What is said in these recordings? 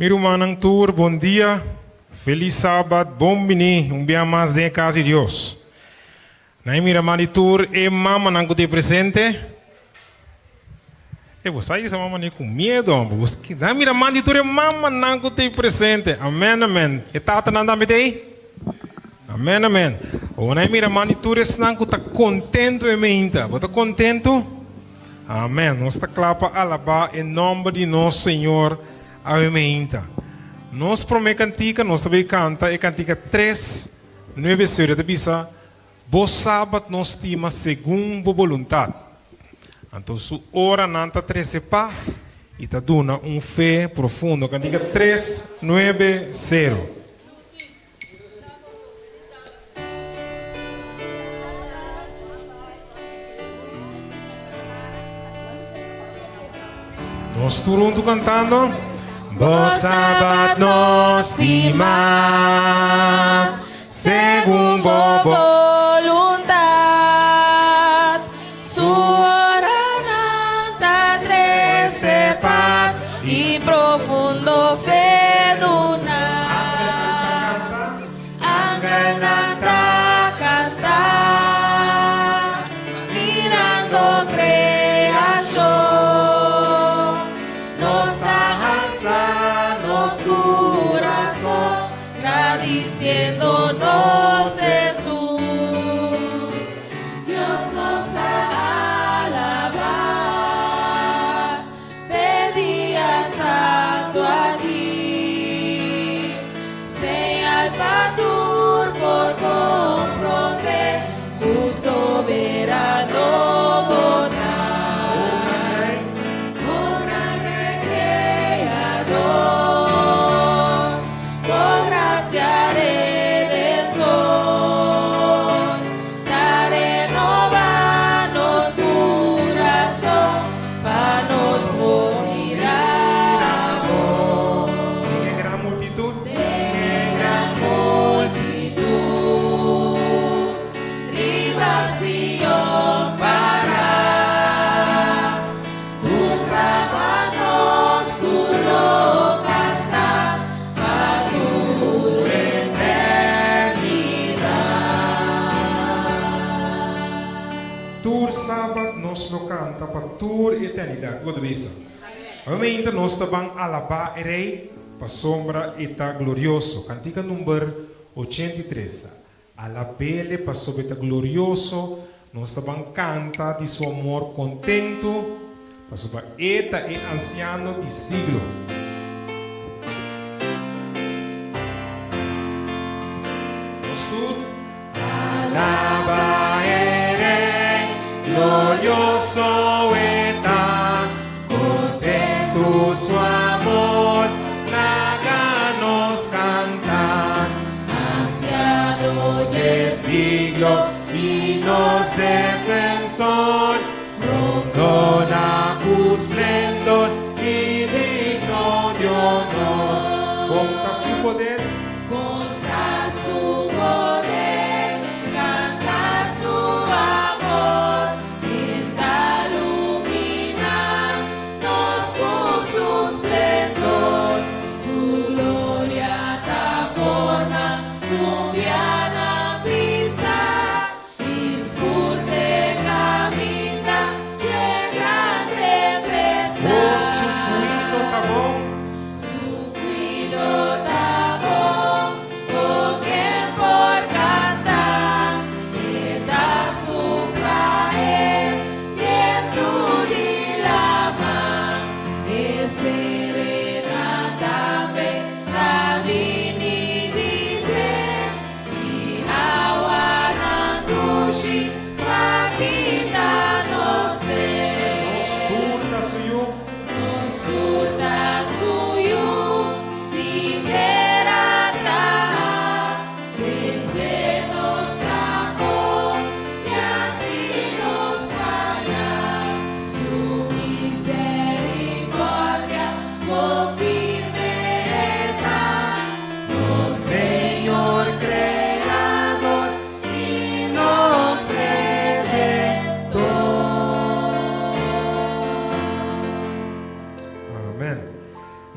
Mi rumannan tur, bon dia, felis sabat, bon bini un bia mas den e kas di Dios. Nan e mira man di tur e mamanan ku ta presente. E bo sa yesa mama ni ku miedu homber. Bo nan mira man di tur e mamanan ku ta presente. Amen amen. E tatanan tambe ta ei? Amen amen. Bo nan e mira man di tur esnan ku ta kontentu e meinta. Bo ta kontentu? Amen. Nos ta kla pa alabá e nòmber di nos Señor awe meinta. Nos promé kantika, nos ta bai kanta e kantika tres nuebe serio. E ta bisa, Bo sabat nos stima segun bo boluntat. Anto su oranan ta trese pas i ta duna un fe profundo. Kantika tres nuebe sero. Nos tur huntu kantando. Bo sabat nos stima segun bo boluntat. Su oranan ta trese pas i profundo fe duna. Angelnan ta kanta, mirando kreashon. Nos ta alsa nos kurason, gradisiendo nos Hesus. Dios nos ta alabá. P'e dia santu aki, señal pa tur por comprende su soberano bondad. O gran Rey Creador, bo gracia redentor ta renoba nos curason. Pa nos por mira bo. Den e gran multitut. Den e gran multitut. Riba Sion pará. Tu sabat nos tur lo kanta pa tur eternidat. Tur sabat nos lo kanta pa tur eternidat. Bo ta bisa? Awe mainta nos ta ban alabá e Rei pasobra e ta glorioso. Kantika number 83. Alab'Ele pasobra e ta glorioso. Nos ta ban kanta di su amor kontentu pasobra e ta e Ansiano di siglo. Nos tur. Alaba e Rey, glorioso e ta, Contentu su amor laga nos canta. Anciano dje siglo y nos defensor, Rondona cu splendor y digno di honor. Conta su poder. Conta su poder, canta su amor, Ken ta lumina nos cu su splendor. Su gloria ta forma nubianan pisa. I skur te kaminda dje gran tempestad. Oh, su kuido ta bon. Su kuido ta bon, oh ken por.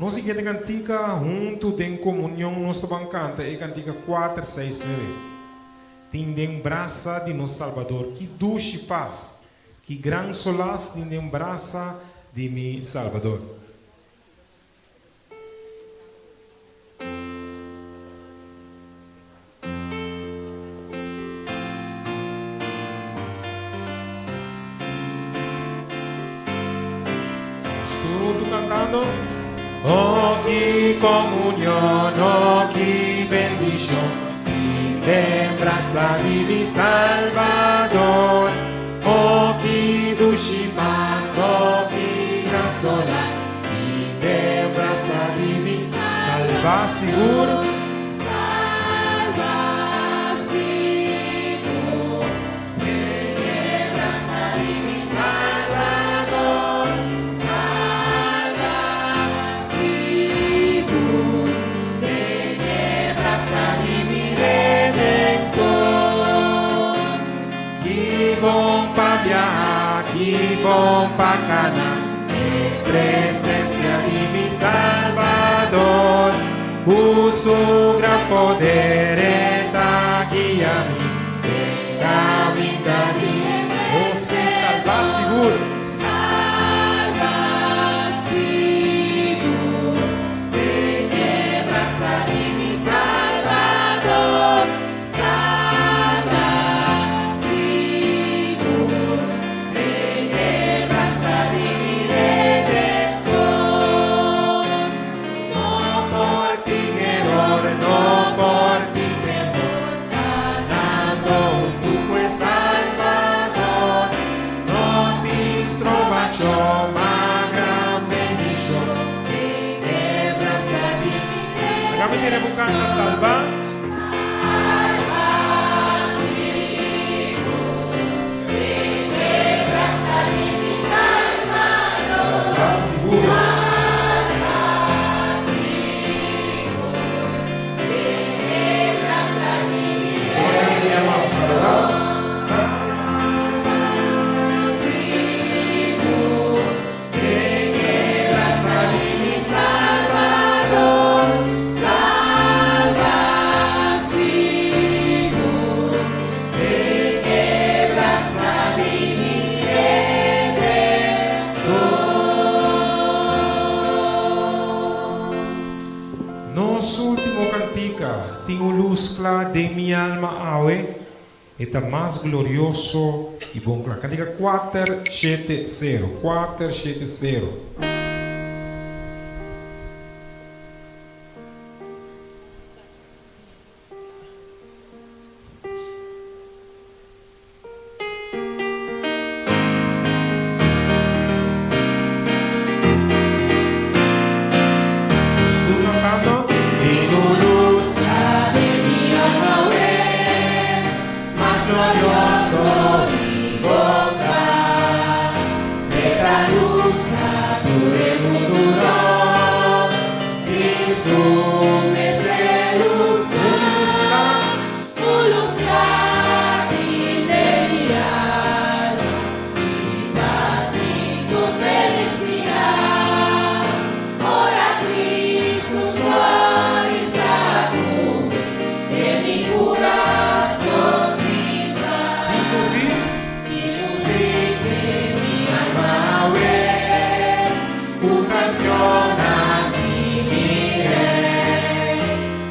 Nos siguiente kantika huntu den komunion nos ta ban kanta e kantika kuater seis nuebe. Tin den brasa di nos Salbador ki dushi pas, ki gran solas tin den brasa di mi Salbador. Nos tur huntu kantando. Oh ki komunion, oh ki bendishon, tin den brasa di mi Salbador. Oh ki dushi pas, oh ki gran solas, tin den brasa di mi Salba sigur. Salba sigur den e brasa di mi Salbador. Salba sigur den e brasa di mi Redentor. Ki bon pa biaha, ki bon pa kana den presensia di mi Salbador. Ku su gran poder e ta guia mi den kaminda di Oh sí, salba sigur. Salba sigur den e brasa di mi Salbador. Salba sigur den e brasa di mi Redentor. No por tin eror, no por tin temor, kanando huntu ku e Salbador. No tin strobashon, ma gran bendishon den e brasa di mi Redentor. Laga mi tene bo kanta salba. Salba sigur. Sigur den e brasa di mi Salbador. Salba sigur den e brasa di mi Redentor. Nos último kantika, Tin un lus kla den mi alma awe, e ta mas glorioso i bon kla. Kantika kuater shete sero, kuater shete sero. Nos tur cantando. Tin un lus kla den mi alma awe, mas glorioso i bon kla. E ta lusa tur e mundu rònt, Cristo mes e lus ta. Un lus kla tin den mi alma, i pas i tur felisidat. Ora Cristo sonrisa ku mi, den mi kurason tin pas. Tin muzik. Tin muzik den mi alma awe, un kanshonnan di mi Rei.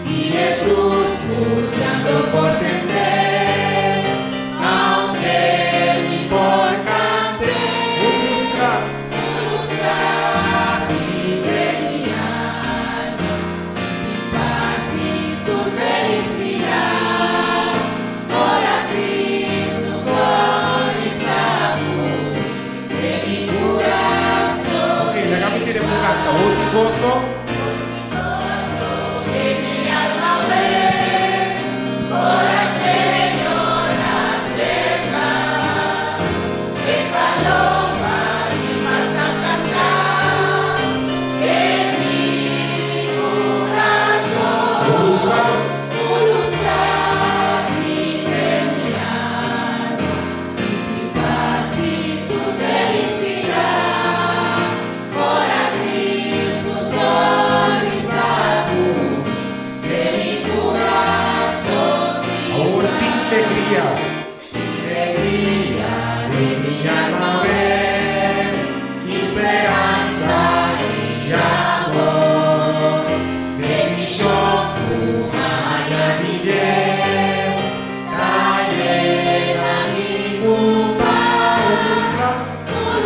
I Hesus skuchando por tende, aunke mi por kant'é. Un lus kla. Un lus kla tin den mi alma, i tin pas i tur felisidat. Ora Cristo sonrisa ku mi, den mi kurason. Ok, laga mi tene bo kanta hopi goso.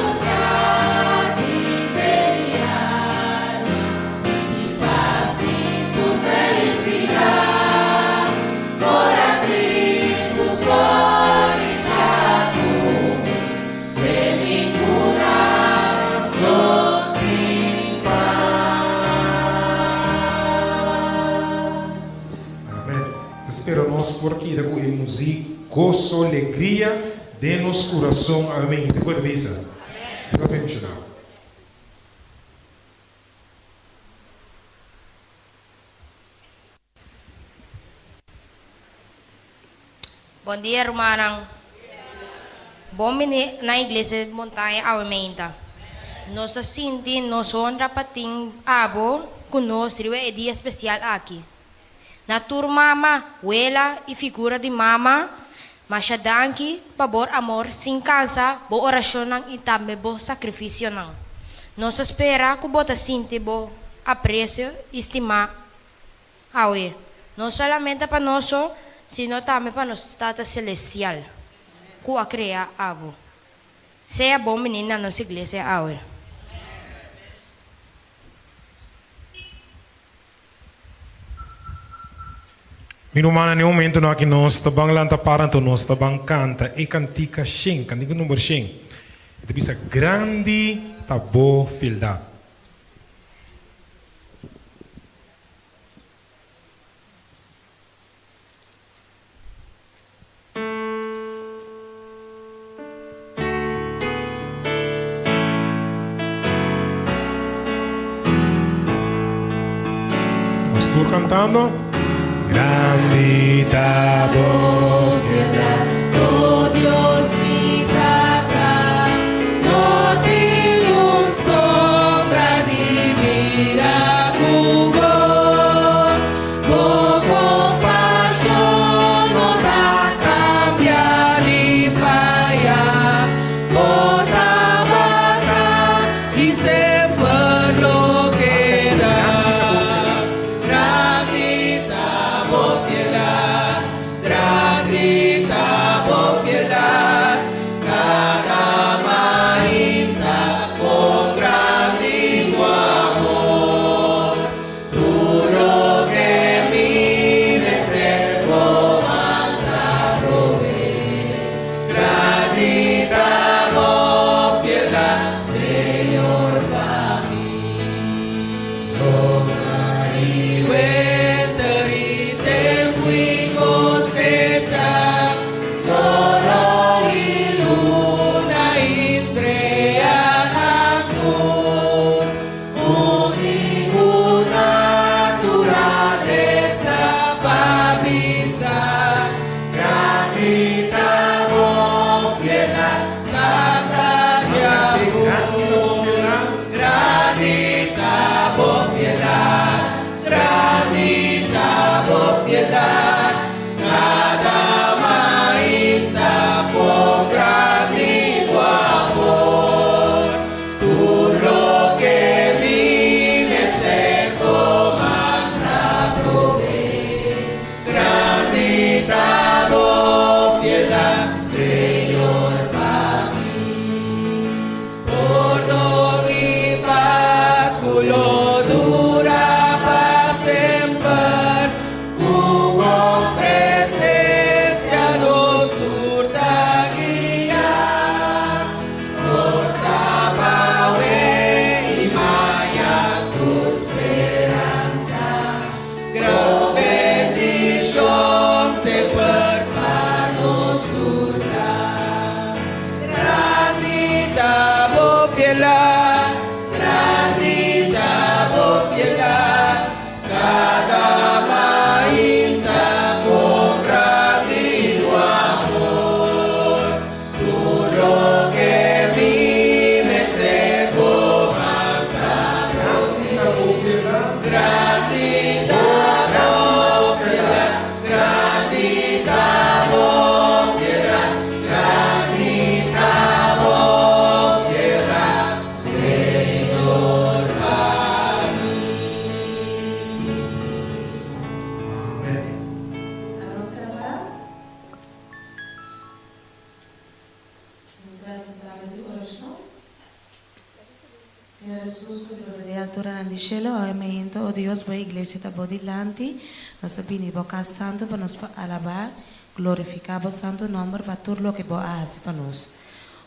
buska tin den mi alma, mi tin pas i tur felisidat, ora Kristu sonrisa ku mi, den mi kurason tin pas. Amen. Ta spera nos por keda ku e muzik, goso, legria den nos kurason. Amen. Te ku e ta bisa? Dios bendiciona bo. Bon dia rumannan. Bon bini na Iglesia Montaña awe meinta. Nos ta sinti nos honra pa tin abo ku nos riba e dia spesial aki. Na tur mama, wela i figura di mama, masha danki pa bor amor sin kansa, bo orashonnan i tambe bo sakrifisionan. Nos ta spera ku bo ta sinti bo apresio i stimá awe, no solamente pa nos so, sino tambe pa nos Tata Selestial ku a krea abo. Sea bon bini na nos iglesia awe. Mi rumannan, den e momentunan aki nos ta ban lanta para anto nos ta ban kanta e kantika shen, kantika number shen. E ta bisa, Grandi ta bo fieldat. Nos tur cantando. Grandi ta bo fieldat, o Dios mi Tata, no tin un sombra di mira ku bo. Bo kompashon no ta kambia ni faya, bo tabata i semper lo keda. Grandi ta bo fieldat, grandi ta. Señor Hesus, ku gloria di alturanan di shelu, awe meinta, o Dios, bo iglesia ta bo dilanti. Nos a bini bo kas santu pa nos por alabá, glorifiká bo santu nòmber pa tur loke bo a hasi pa nos.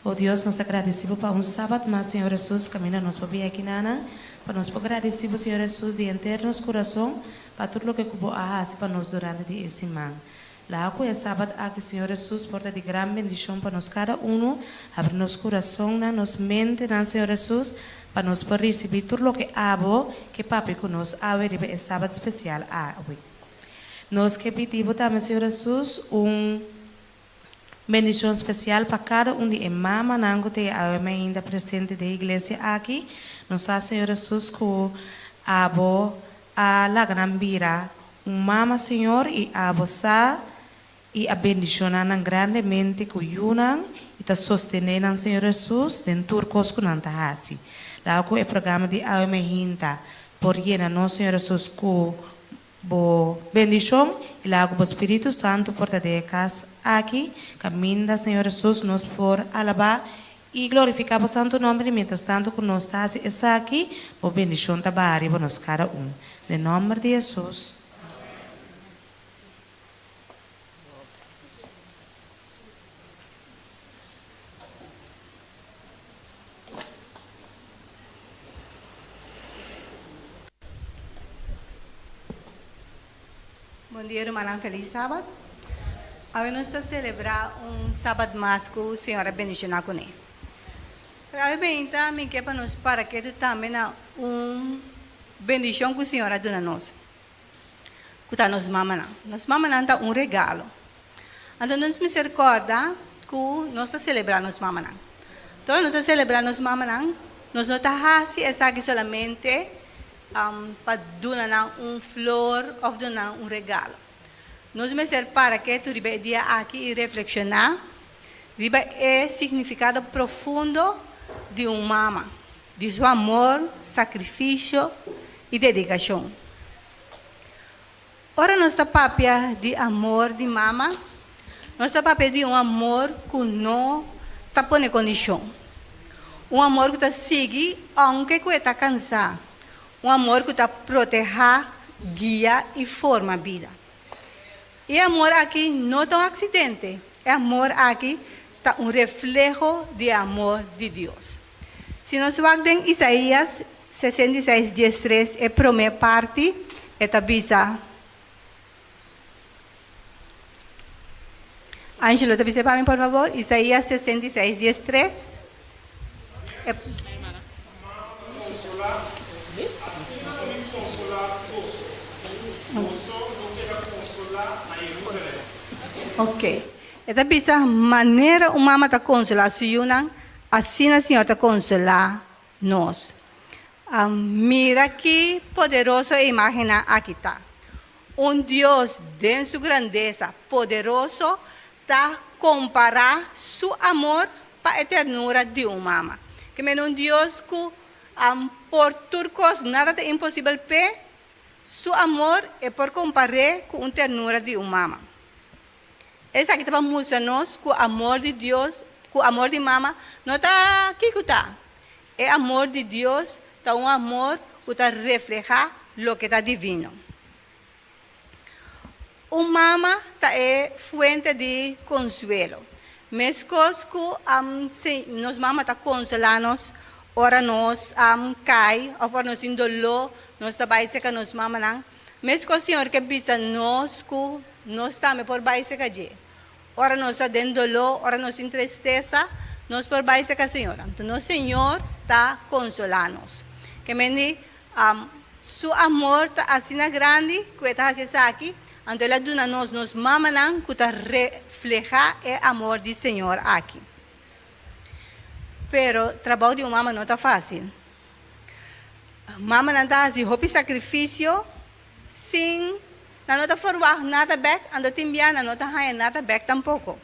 O Dios, nos ta gradisí bo pa un sabat mas, Señor Hesus, kaminda nos por bin akinanan, pa nos por gradisí bo, Señor Hesus, di henter nos kurason pa tur loke ku bo a hasi pa nos durante di e siman. Laga ku e Sabat aki, Señor Hesus, por ta di gran bendishon pa nos kada unu. Habri nos kurasonnan, nos mentenan, Señor Hesus, pa nos por risibí tur loke Abo ke papia ku nos awe riba e Sabat spesial awe. Nos ke pidi Bo tambe, Señor Hesus, un bendishon spesial pa kada un di e mamanan ku ta e awe mainda presente den iglesia aki. Nos sa, Señor Hesus, ku Abo a laga nan bira Un mama, Señor, i abo sa i a bendiciona nan grandemente cu yunan i ta sostene nan, Señor Jesus, den tur cos cu nan ta haci. Laga cu e programa di awe mehinta por yena nos, Señor Jesus, cu Bo bendicion i laga cu Bo Spiritu Santo por ta den e cas aki, caminda, Señor Jesus, nos por alaba I glorifiká bo santu nòmber i mientras tantu ku nos ta hasi esaki, bo bendishon ta baha riba nos kada un. Den nòmber di Hesus. Bon dia rumannan felis sabat. Awe nos ta selebrá un sabat mas ku Señor a bendishoná kuné. Pero awe beinta mi ke pa nos para ketu tambe na un bendishon ku Señor a duna nos, ku ta nos mamanan. Nos mamanan ta un regalo. Anto nos mester kòrda ku nos ta selebrá nos mamanan. Ora nos ta selebrá nos mamanan, nos no ta hasi esaki solamente pa duna nan un flor òf duna nan un regalo. Nos mester para ketu riba e dia aki i reflekshoná riba e signifikado profundo di un mama, di su amor, sakrifisio i dedikashon. Ora nos ta papia di amor di mama, nos ta papia di un amor ku no ta pone kondishon. Un amor ku ta sigui ounke ku e ta kansá. Un amor ku ta protehá, guia i forma bida. E amor aki no ta un aksidente, e amor aki ta un refleho di e amor di Dios. Si nos wak den Isaías 66 diestres e promé parti, e ta bisa, Angelo ta bisa pa mi por fabor, Isaías 66 diestres. E. Ok. E ta bisa, Manera un mama ta konsolá su yunan, asina Señor ta konsolá nos. Mira ki poderoso e imágennan aki ta! Un Dios den su grandesa poderoso ta kompará su amor pa e ternura di un mama. Ke mende un Dios ku por tur kos, nada ta imposibel p'e, su amor e por kompar'é ku un ternura di un mama. Esaki ta pa mustra nos ku amor di Dios, ku amor di mama no ta kiko ta. E amor di Dios ta un amor ku ta reflehá loke ta divino. Un mama ta e fuente di konsuelo. Meskos ku nos mama ta konsolá nos ora nos kai òf ora nos tin doló, nos ta bai serka nos mamanan. Meskos Señor ke bisa nos ku nos tambe por bai serka dje. Ora nos ta den doló, ora nos tin tristesa, nos por bai serka Señor. Anto nos Señor ta konsolá nos. Ke men di, Su amor ta asina grandi ku e ta hasi esaki, anto el a duna nos nos mamanan ku ta reflehá e amor di Señor aki. Pero trabou di un mama no ta fásil. Mamanan ta hasi hopi sakrifisio sin nan no ta ferwagt nada bèk, anto tin bia nan no ta haña nada bèk tampoko.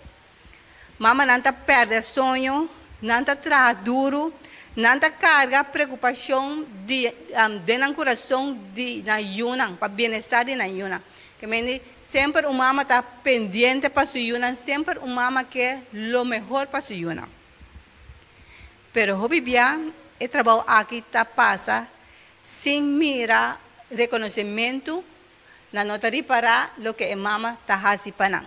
Mamanan ta pèrdè soño, nan ta traha duru, nan ta karga preokupashon di den nan kurason di nan yunan, pa bienestar di nan yunan. Ke mende semper un mama ta pendiente pa su yunan, semper un mama ke lo mehor pa su yunan. Pero hopi bia. e trabou aki ta pasa sin mira rekonosementu, nan no ta ripará loke e mama ta hasi pa nan.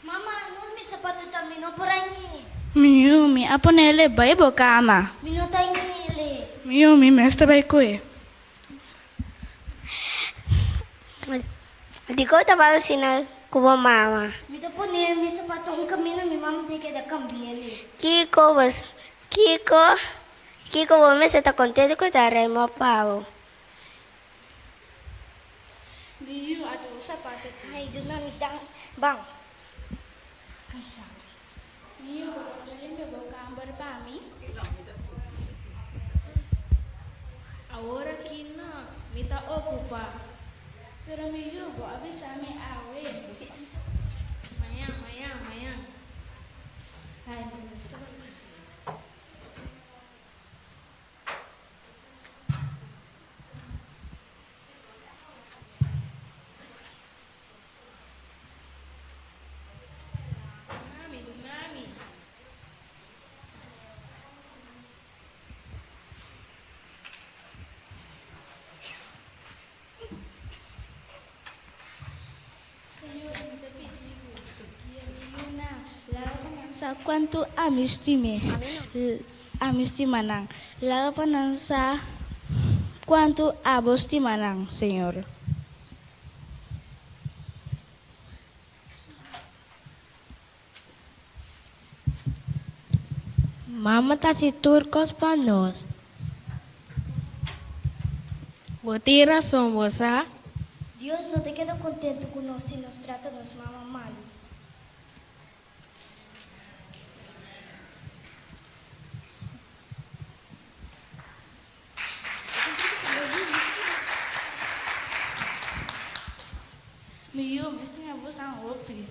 Mama, no mi sapatu ta mi no por hañ'é. Mi yu, mi a ponele bai bo kama. Mi no ta hañ'ele. Mi yu, mi mes ta bai koe. Dikon ta bai asina ku bo mama? Mi ta pone mi sapatu un kaminda mi mama ta keda kambi'ele. Kiko bo kiko kiko bo mester ta kontentu ku ta rema pa bo? Mi yu a ta bo sapatu. Ai duna mi dan ban kansado. Mi yu bo por limpia bo kamber pa mi? Awor aki no, mi ta okupá. Pero mi yu bo a bisa mi awe. Mañan, mañan, mañan. Ai mi gusta. Mami, mami. Señor, mi ta pidi bo, guia mi yunan, laga pa nan sa cuantu ami stim'e, ami stima nan. Laga pa nan sa cuantu abo stima nan, Señor. Mama ta hasi tur kos pa nos. Bo tin rason, bo sa. Dios no ta keda kontentu ku nos si nos trata nos mama malu. Mi yu, mi stima bo san hopi.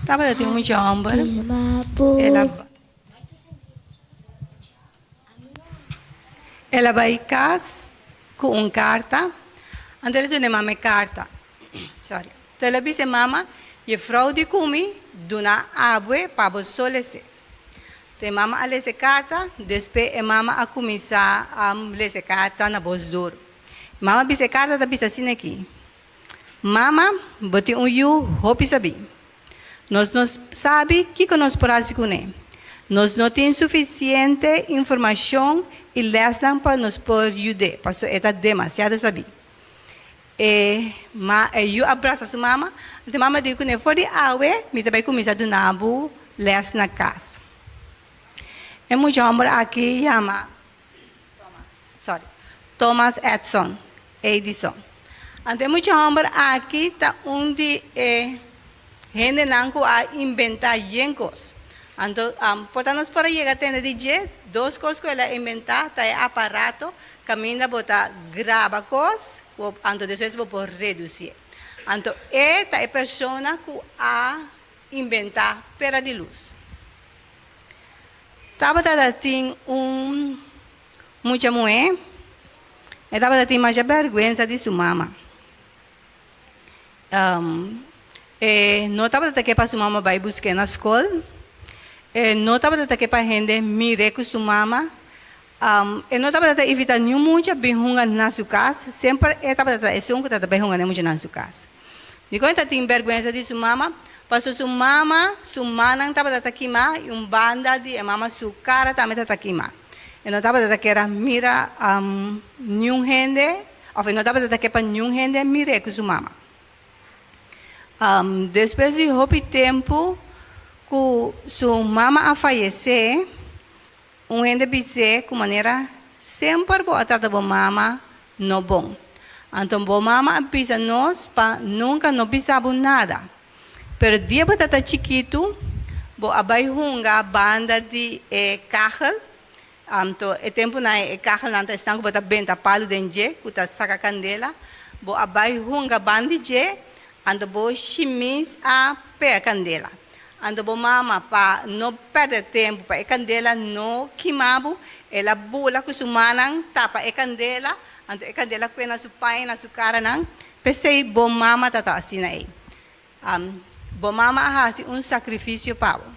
Tabata tin un mucha homber, el a. El a bai kas ku un karta, anto el a duna e mama e karta. Sorry. Anto el a bisa e mama, Jefrou di ku mi duna abue pa bo so lese. Anto e mama a lesa e karta, despues e mama a kuminsá lesa e karta na bos duru. E mama a bisa e karta ta bisa asina aki, Mama, bo tin un yu hopi sabí. Nos no sabi kiko nos por hasi kuné. Nos no tin sufisiente informashon i lèsnan pa nos por yud'é, paso e ta demasiado sabí. E ma e yu a brasa su mama, anto e mama di kuné, For di awe mi ta bai kuminsá duna bo lès na kas. E mucha hòmber aki yama Sorry, Thomas Edson, Edison. Anto e mucha homber aki ta un di e hendenan ku a inventá yen kos. Anto, por ta nos por a yega tende di dje, dos kos ku el a inventá ta e aparato kaminda bo ta graba kos, anto despues bo por redusié. Anto e ta e persona ku a inventá pera di lus. Tabata ta tin un mucha muhé, e tabata tin masha bèrgwensa di su mama. E no tabata ta ke pa su mama bai busk'é na skol, e no tabata ta ke pa hende mir'é ku su mama, e no tabata ta invitá niun mucha bin hunga na su kas, semper e tabata ta esun ku tabata bai hunga na e muchanan su kas. Dikon e ta tin bèrgwensa di su mama? Pasobra su mama su mannan tabata ta kimá i un banda di e mama su kara tambe tabata kimá. E no tabata ta kere mira niun hende òf e no tabata ta ke pa niun hende mir'é ku su mama. Despues di hopi tempu ku su mama a fayesé. Un hende bis'é ku manera semper bo a trata bo mama no bon. Anto bo mama a bisa nos pa nunka no bisa bo nada. Pero dia bo tata chikitu, bo a bai hunga banda di e kagel. Anto e tempunan ei e kagelnan ta esnan ku bo ta benta palu den dje ku ta saka kandela. Bo a bai hunga banda di dje, anto bo shimis a pega kandela. Anto bo mama pa no pèrdè tempu pa e kandela no kima bo, el a bula ku su mannan tapa e kandela, anto e kandela kue na su paña, na su karanan. P'esei bo mama ta ta asina ei. Bo mama a hasi un sakrifisio pa bo.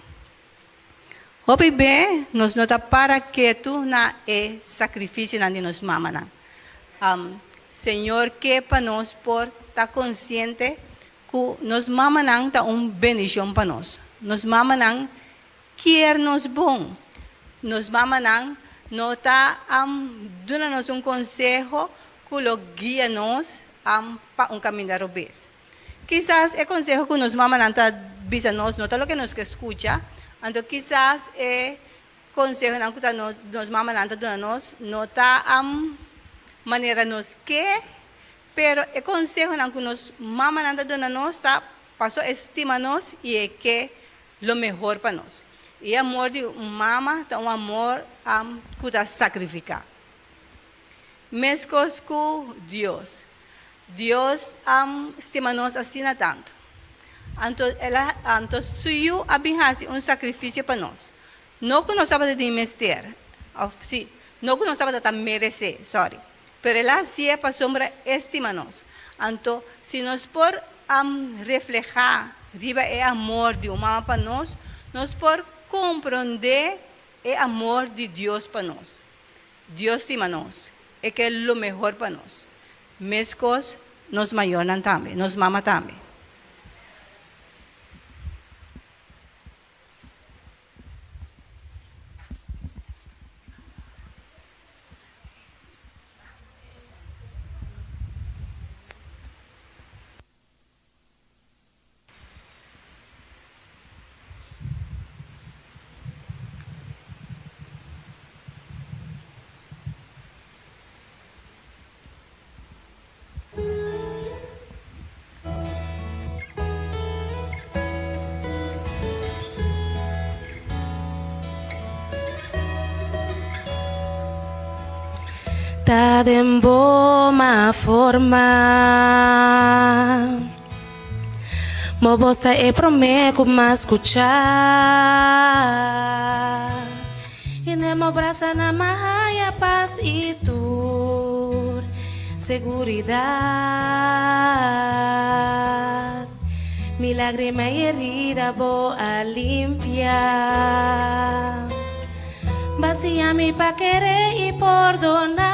Hopi be nos no ta para ketu na e sakrifisionan di nos mamanan. Señor ke pa nos por ta konsiente Ku nos mamanan ta un bendishon pa nos. Nos mamanan kier nos bon. Nos mamanan no ta duna nos un konseho ku lo guia nos pa un kaminda robes. Kisas e konseho ku nos mamanan ta bisa nos no ta loke nos ke skucha, anto kisas e konsehonan ku ta nos mamanan ta duna nos no ta manera nos ke. Pero e konsehonan ku nos mamanan ta duna nos ta paso e stima nos i e ke lo mehor pa nos. I e amor di un mama ta un amor ku ta sakrifiká. Meskos ku Dios. Dios stima nos asina tantu. Anto el a anto su Yu a bin hasi un sakrifisio pa nos. No ku nos tabata tin mester, òf sí, no ku nos tabata ta meresé, sòri. Pero el a hasié pasobra e stima nos. Anto, si nos por reflehá riba e amor di un mama pa nos, nos por komprondé e amor di Dios pa nos. Dios stima nos, e ke lo mehor pa nos. Meskos nos mayornan tambe, nos mama tambe. Ta den bo m'a forma. Bo bos ta e promé ku m'a skuchá. I den bo brasanan m'a haña pas i tur seguridat. Mi lágrima i herida bo a limpia. Basia mi pa kere i pordoná.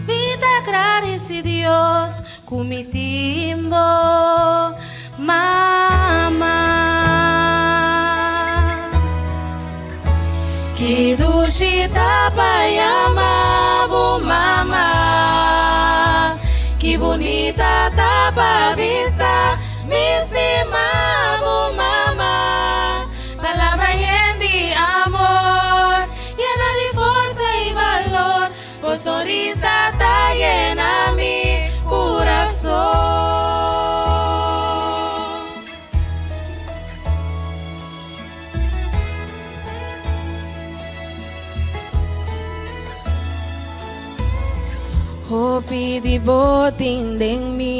Mi ta gradisí Dios ku mi tin bo, mama. Ki dushi ta pa yama bo mama. Ki bunita ta pa bisa mi stima bo mama. Palabra yen di amor, yena di forsa i balor. Bo sonrisa ta yena mi kurason. Hopi di bo tin den mi.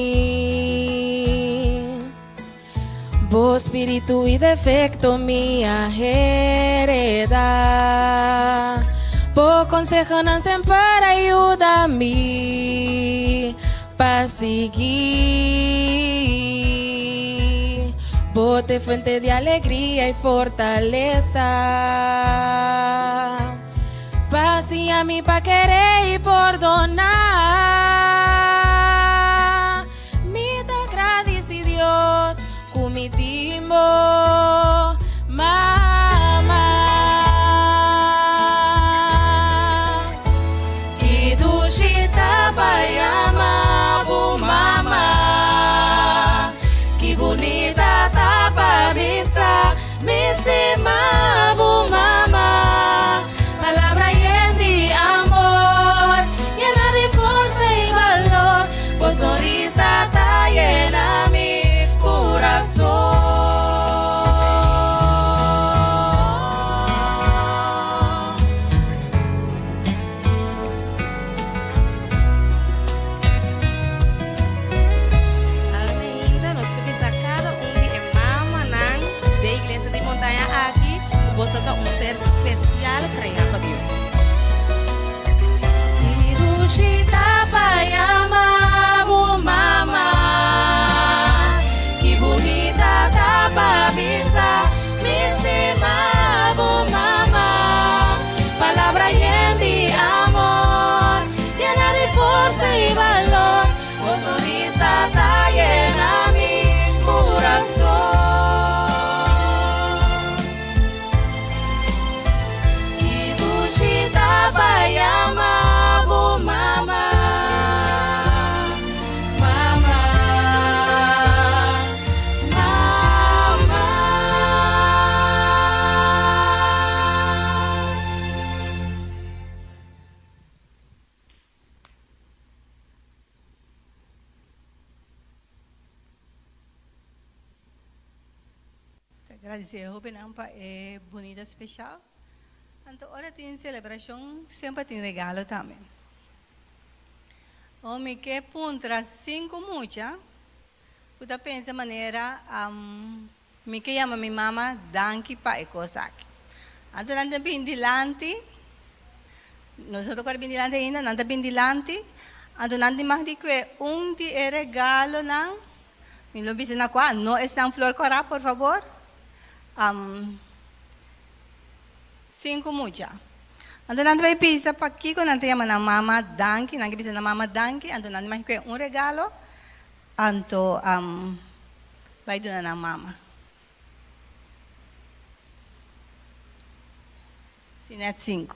Bo spiritu i defekto mi a hereda. Bo konsehonan semper a yuda mi pa sigui. Bo t'e fuente di alegria i fortalesa. Pa siña mi pa kere i pordoná. Mi ta gradisi Dios ku mi tin bo, mama. Ki dushi ta pa yama bo mama. Ki bunita ta pa bisa mi stima bo. ser spesial kreá pa Dios. Ta gradisé e hóbennan pa e bunita speshal. Anto ora tin selebrashon semper tin regalo tambe. O mi ke puntra sinku mucha ku ta pensa manera mi ke yama mi mama danki pa e kos aki. Anto nan ta bin dilanti, nos no ta kore bin dilanti ainda, nan ta bin dilanti, anto nan tin mag di kue un di e regalonan. Mi lo bisa na kua no esnan flor kòrá por fabor. Sinku mucha. Anto nan ta bai bisa pakiko nan ta yama nan mama danki, nan ke bisa nan mama danki, anto nan ta maki kue un regalo, anto bai duna nan mama. Si nèt sinku.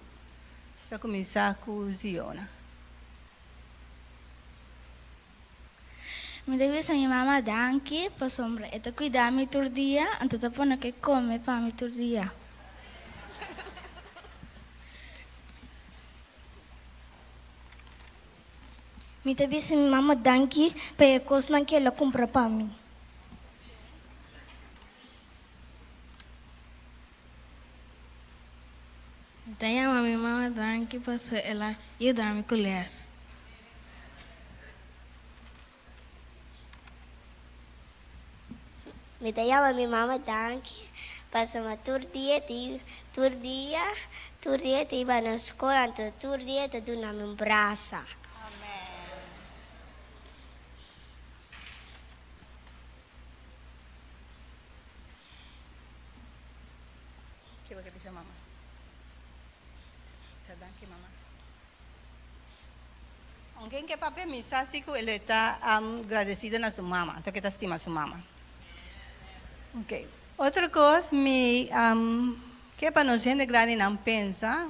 Sa kuminsá ku Ziona. Mi ta bisa mi mama danki pasobra e ta cuida mi tur dia anto ta pone ke come pa mi tur dia. Mi ta bisa mi mama danki pa e cosnan ke el a cumpra pa mi. Mi ta yama mi mama danki pasobra el a yuda mi cu les. Mi ta yama mi mama danki pasobra tur dia ta tur dia tur dia ta iba na skol anto tur dia ta duna mi un brasa. Aunke en ke papia mi sa si ku el ta gradesido na su mama, anto ke ta stima su mama. Ok, otro kos mi ke pa nos hende grandinan pensa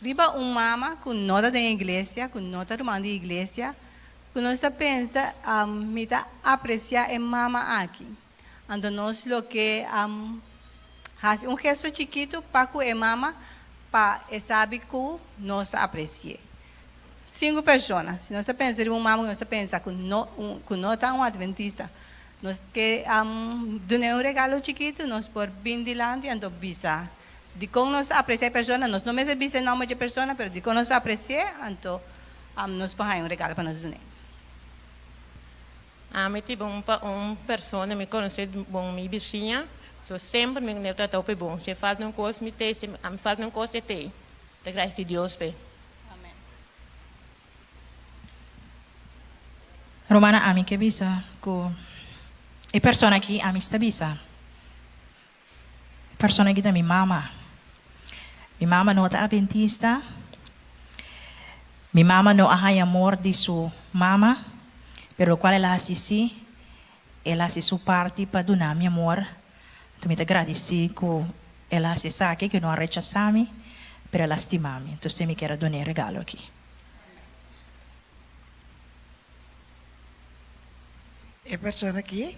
riba un mama ku no ta den iglesia, ku no ta ruman di iglesia, ku nos ta pensa mi ta apresia e mama aki. Anto nos lo ke hasi un gesto chikitu pa ku e mama pa e sabi ku nos ta apresi'é. Sinku persona, si nos ta pensa riba un mama ku nos ta pensa ku no ku no ta un adventista, nos ke dun'é un regalo chikitu, nos por bin dilanti anto bisa dikon nos ta apresiá e persona. Nos no mester bisa e nòmber dje persona, pero dikon nos ta apresi'é, anto nos por haña un regalo pa nos dun'é. Ami tin bon pa un persona mi conoce bon mi bisiña so semper mi ne trata hopi bon si e falta un cos mi tey si ami falta un cos e tey ta gracia Dios p'e. Romana ami ke bisa ku e persona aki ami sta bisa e persona aki ta mi mama mi mama no ta adventista mi mama no a haña amor di su mama pero lokual el a hasi si el a hasi su parti pa duna mi amor anto mi ta gradisi ku el a hasi esaki ku no a rechasa mi pero el a stima mi entonces mi kier a duna e regalo aki. E persona aki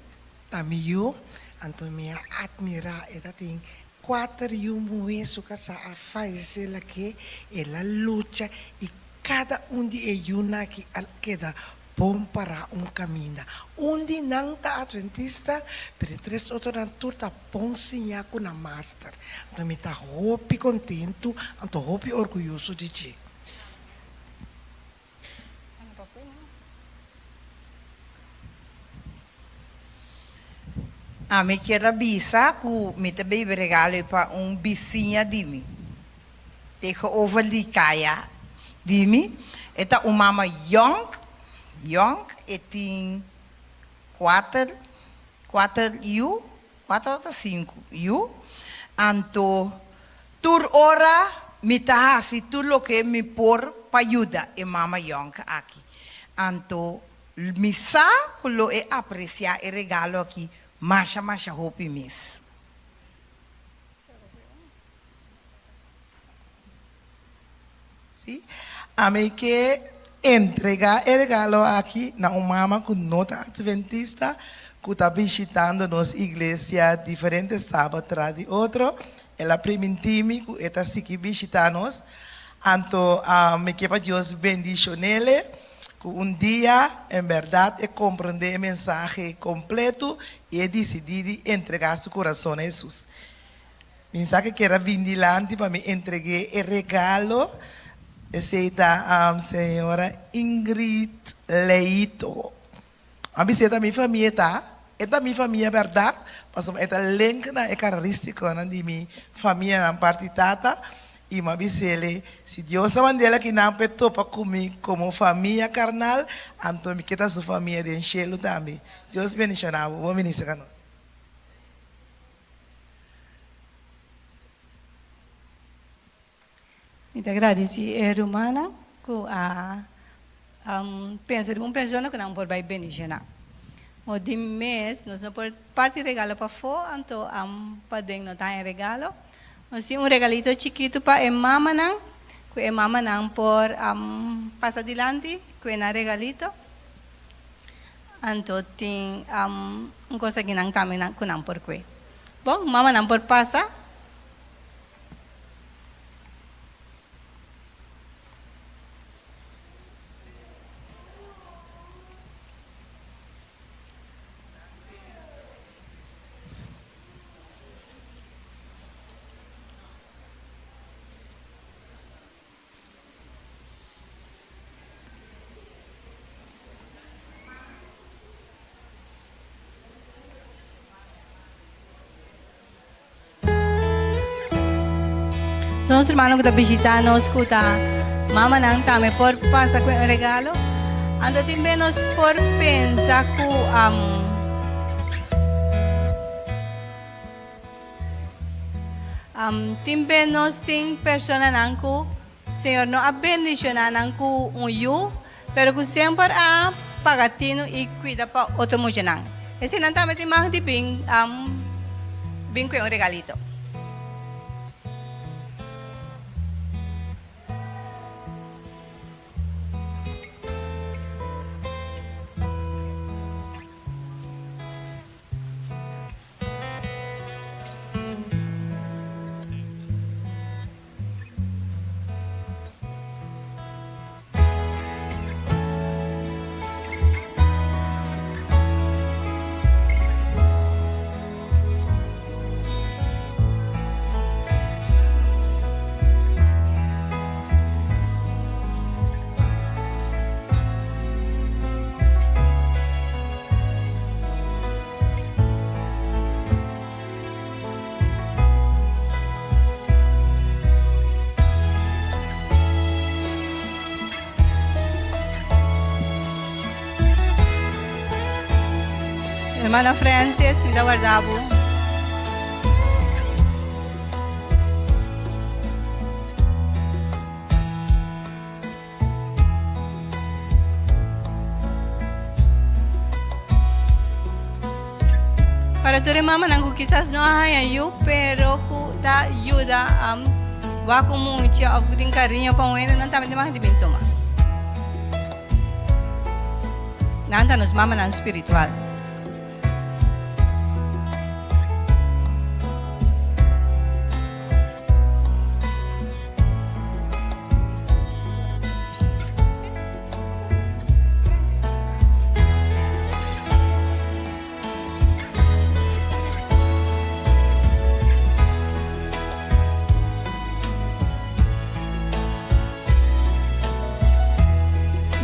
ta mi yu, anto mi a admirá. E ta tin kuater yu muhé, su kasá a falesé lak'é, el a lucha i kada un di e yunan aki a keda bon pará un kaminda. Un di nan ta adventista, pero e tres otronan tur ta bon siñá ku nan master. Anto mi ta hopi kontentu, anto hopi orguyoso di dje. Ami kier a bisa ku mi ta bebe regalo ei pa un bisiña di mi. Tegenover di kaya di mi. E ta un mama yong, yong, e tin kuater, kuater yu, kuater ota sinku yu. Anto tur ora mi ta hasi tur loke mi por pa yuda e mama yong aki. Anto Mi sa ku lo e apresiá e regalo akí masha masha hopi mes. Sí, ami ke entregá e regalo akí na un mama ku no ta atventista ku ta bishitando nos iglesia diferente sabat tras di otro. El a primintí mi ku e ta sigui bishitá nos. Anto mi ke pa Dios bendishon'é. Ku un dia en bèrdat e komprondé e mensahe kompletu i e disidí di entregá su kurason na Hesus. Mi sa ke kier a bin dilanti pa mi entreg'é e regalo, esei ta señora Ingrid Leito. A bisa e ta mi famia ta, e ta mi famia bèrdat, pasobra e ta link na e kararístikonan di mi famianan parti tata, i mi a bis'el, si Dios a mand'el akinan pa e topa ku mi komo famia karnal, anto mi ke ta su famia den shelu tambe. Dios bendishoná bo. Bo minister ka nos. Mi ta gradisí e rumannan ku a pensa riba un persona ku nan por bai bendishoná. Mo di mes nos no por parti regalo pafó, anto paden no ta haña regalo. Nos tin un regalito chikitu pa e mamanan, ku e mamanan por pasa dilanti ku e nan regalito. Anto tin un kos akinan tambe ku nan por kue. Bon, mamanan por pasa. Nos hermano ku ta bishita nos ku ta mamanan tambe por pasa ku un regalo. Anto tin be nos por pensa ku tin be nos tin personanan ku Señor no a bendiciona nan ku un yu, pero ku semper a paga tinu i kuida pa otro muchanan. Eseinan tambe tin mag di bin bin ku e un regalito. Hermana Francis, mi ta warda bo. Para tur e mamanan ku kisas no a haña yu, pero ku ta yuda wak un mucha òf ku tin kariño pa un hende, nan tambe tin mag di bin tuma. Nan ta nos mamanan spiritual.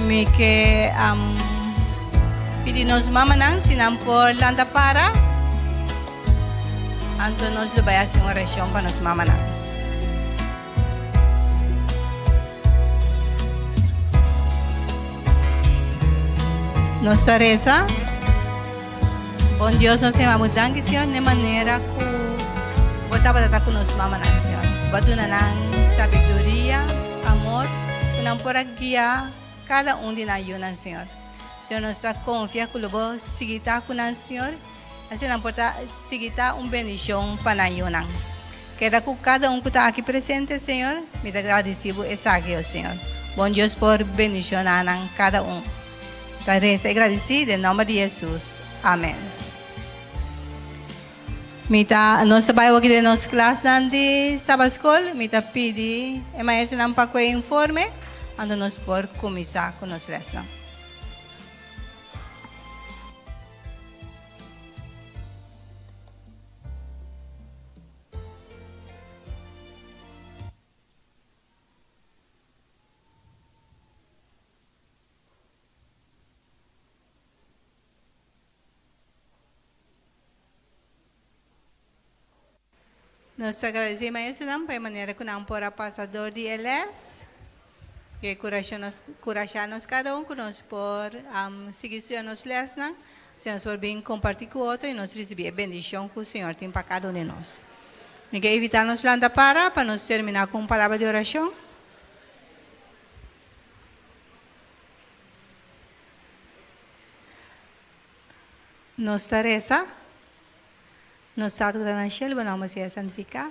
Mi ke pidi nos mamanan si nan por lanta para. Anto nos lo bai hasi un orashon pa nos mamanan. Nos ta resa, Bon Dios, nos ta yama Bo danki, Señor, n'e manera ku Bo tabata ta ku nos mamanan, Señor. Bo a duna nan sabiduria, amor, ku nan por a guia kada un di nan yunan, Señor. Señor, nos ta konfia ku lo Bo sigui ta ku nan, Señor. Asina nan por ta sigui ta un bendicion pa nan yunan. Keda cu cada un cu ta aki presente, Señor. Mi ta gradici Bo esaki, o Señor. Bon Dios por bendiciona nan cada un. Ta reza y gradici den nomber di Jesus. Amen. Mi ta, nos ta bai awor aki den nos klasnan di Sabbatschool. Mi ta pidi e maestronan pa cu e informe, anto nos por cuminsa cu nos lesnan. Nos ta agradesé maestronan pa e manera ku nan por a pasa dor di e lès i e kurashá nos kada un ku nos por sigui studia nos lèsnan, asina nos por bin kompartí ku otro i nos risibí e bendishon ku Señor tin pa kada un di nos. Mi ke invitá nos lanta para pa nos terminá ku un palabra di orashon. Nos ta resa. Nos Tata ku ta na shelu, bo nòmber sea santifiká.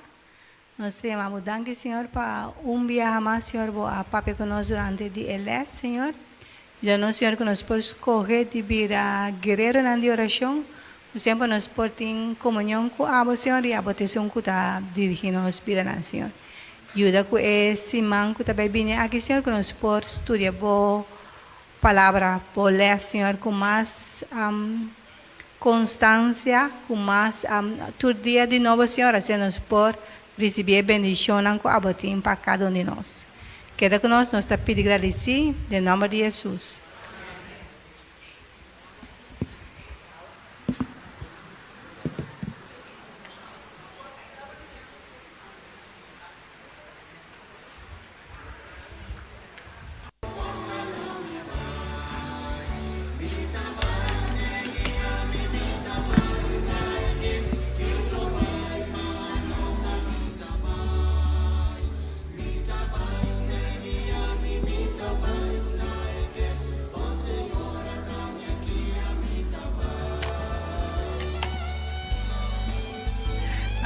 Nos ta yama bo danki, Señor, pa un biaha mas, Señor, bo a papia ku nos durante di e lès, Señor. Yuda nos, Señor, ku nos por skohe di bira guereronan di orashon, ku semper nos por tin komunion ku abo, Señor, i abo ta esun ku ta dirigí nos bidanan, Señor. Yuda ku e siman ku ta bai bini aki, Señor, ku nos por studia bo Palabra, bo lès, Señor, ku mas konstansia, ku mas tur dia di nobo, Señor, asina nos por risibí e bendishonnan ku abo tin pa kada un di nos. Keda ku nos, nos ta pidi gradisí den nòmber di Hesus.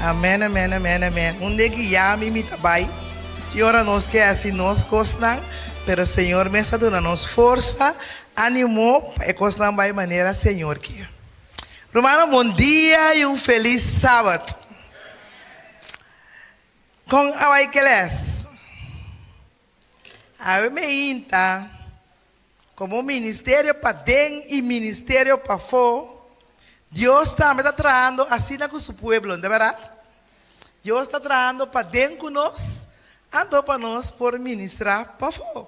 Amen amen amen amen un de guia mi mi ta bai ki ora nos ke hasi nos kosnan pero Señor mes ta duna nos forsa animo pa e kosnan bai manera Señor ke. Rumannan bon dia y un felis sabat. Kon a bai ke les? Awe meinta Komo ministerio paden i ministerio pafó, Dios tambe ta trahando asina ku su pueblo, no ta bèrdat? Dios ta trahando paden ku nos, anto pa nos por ministrá pafó.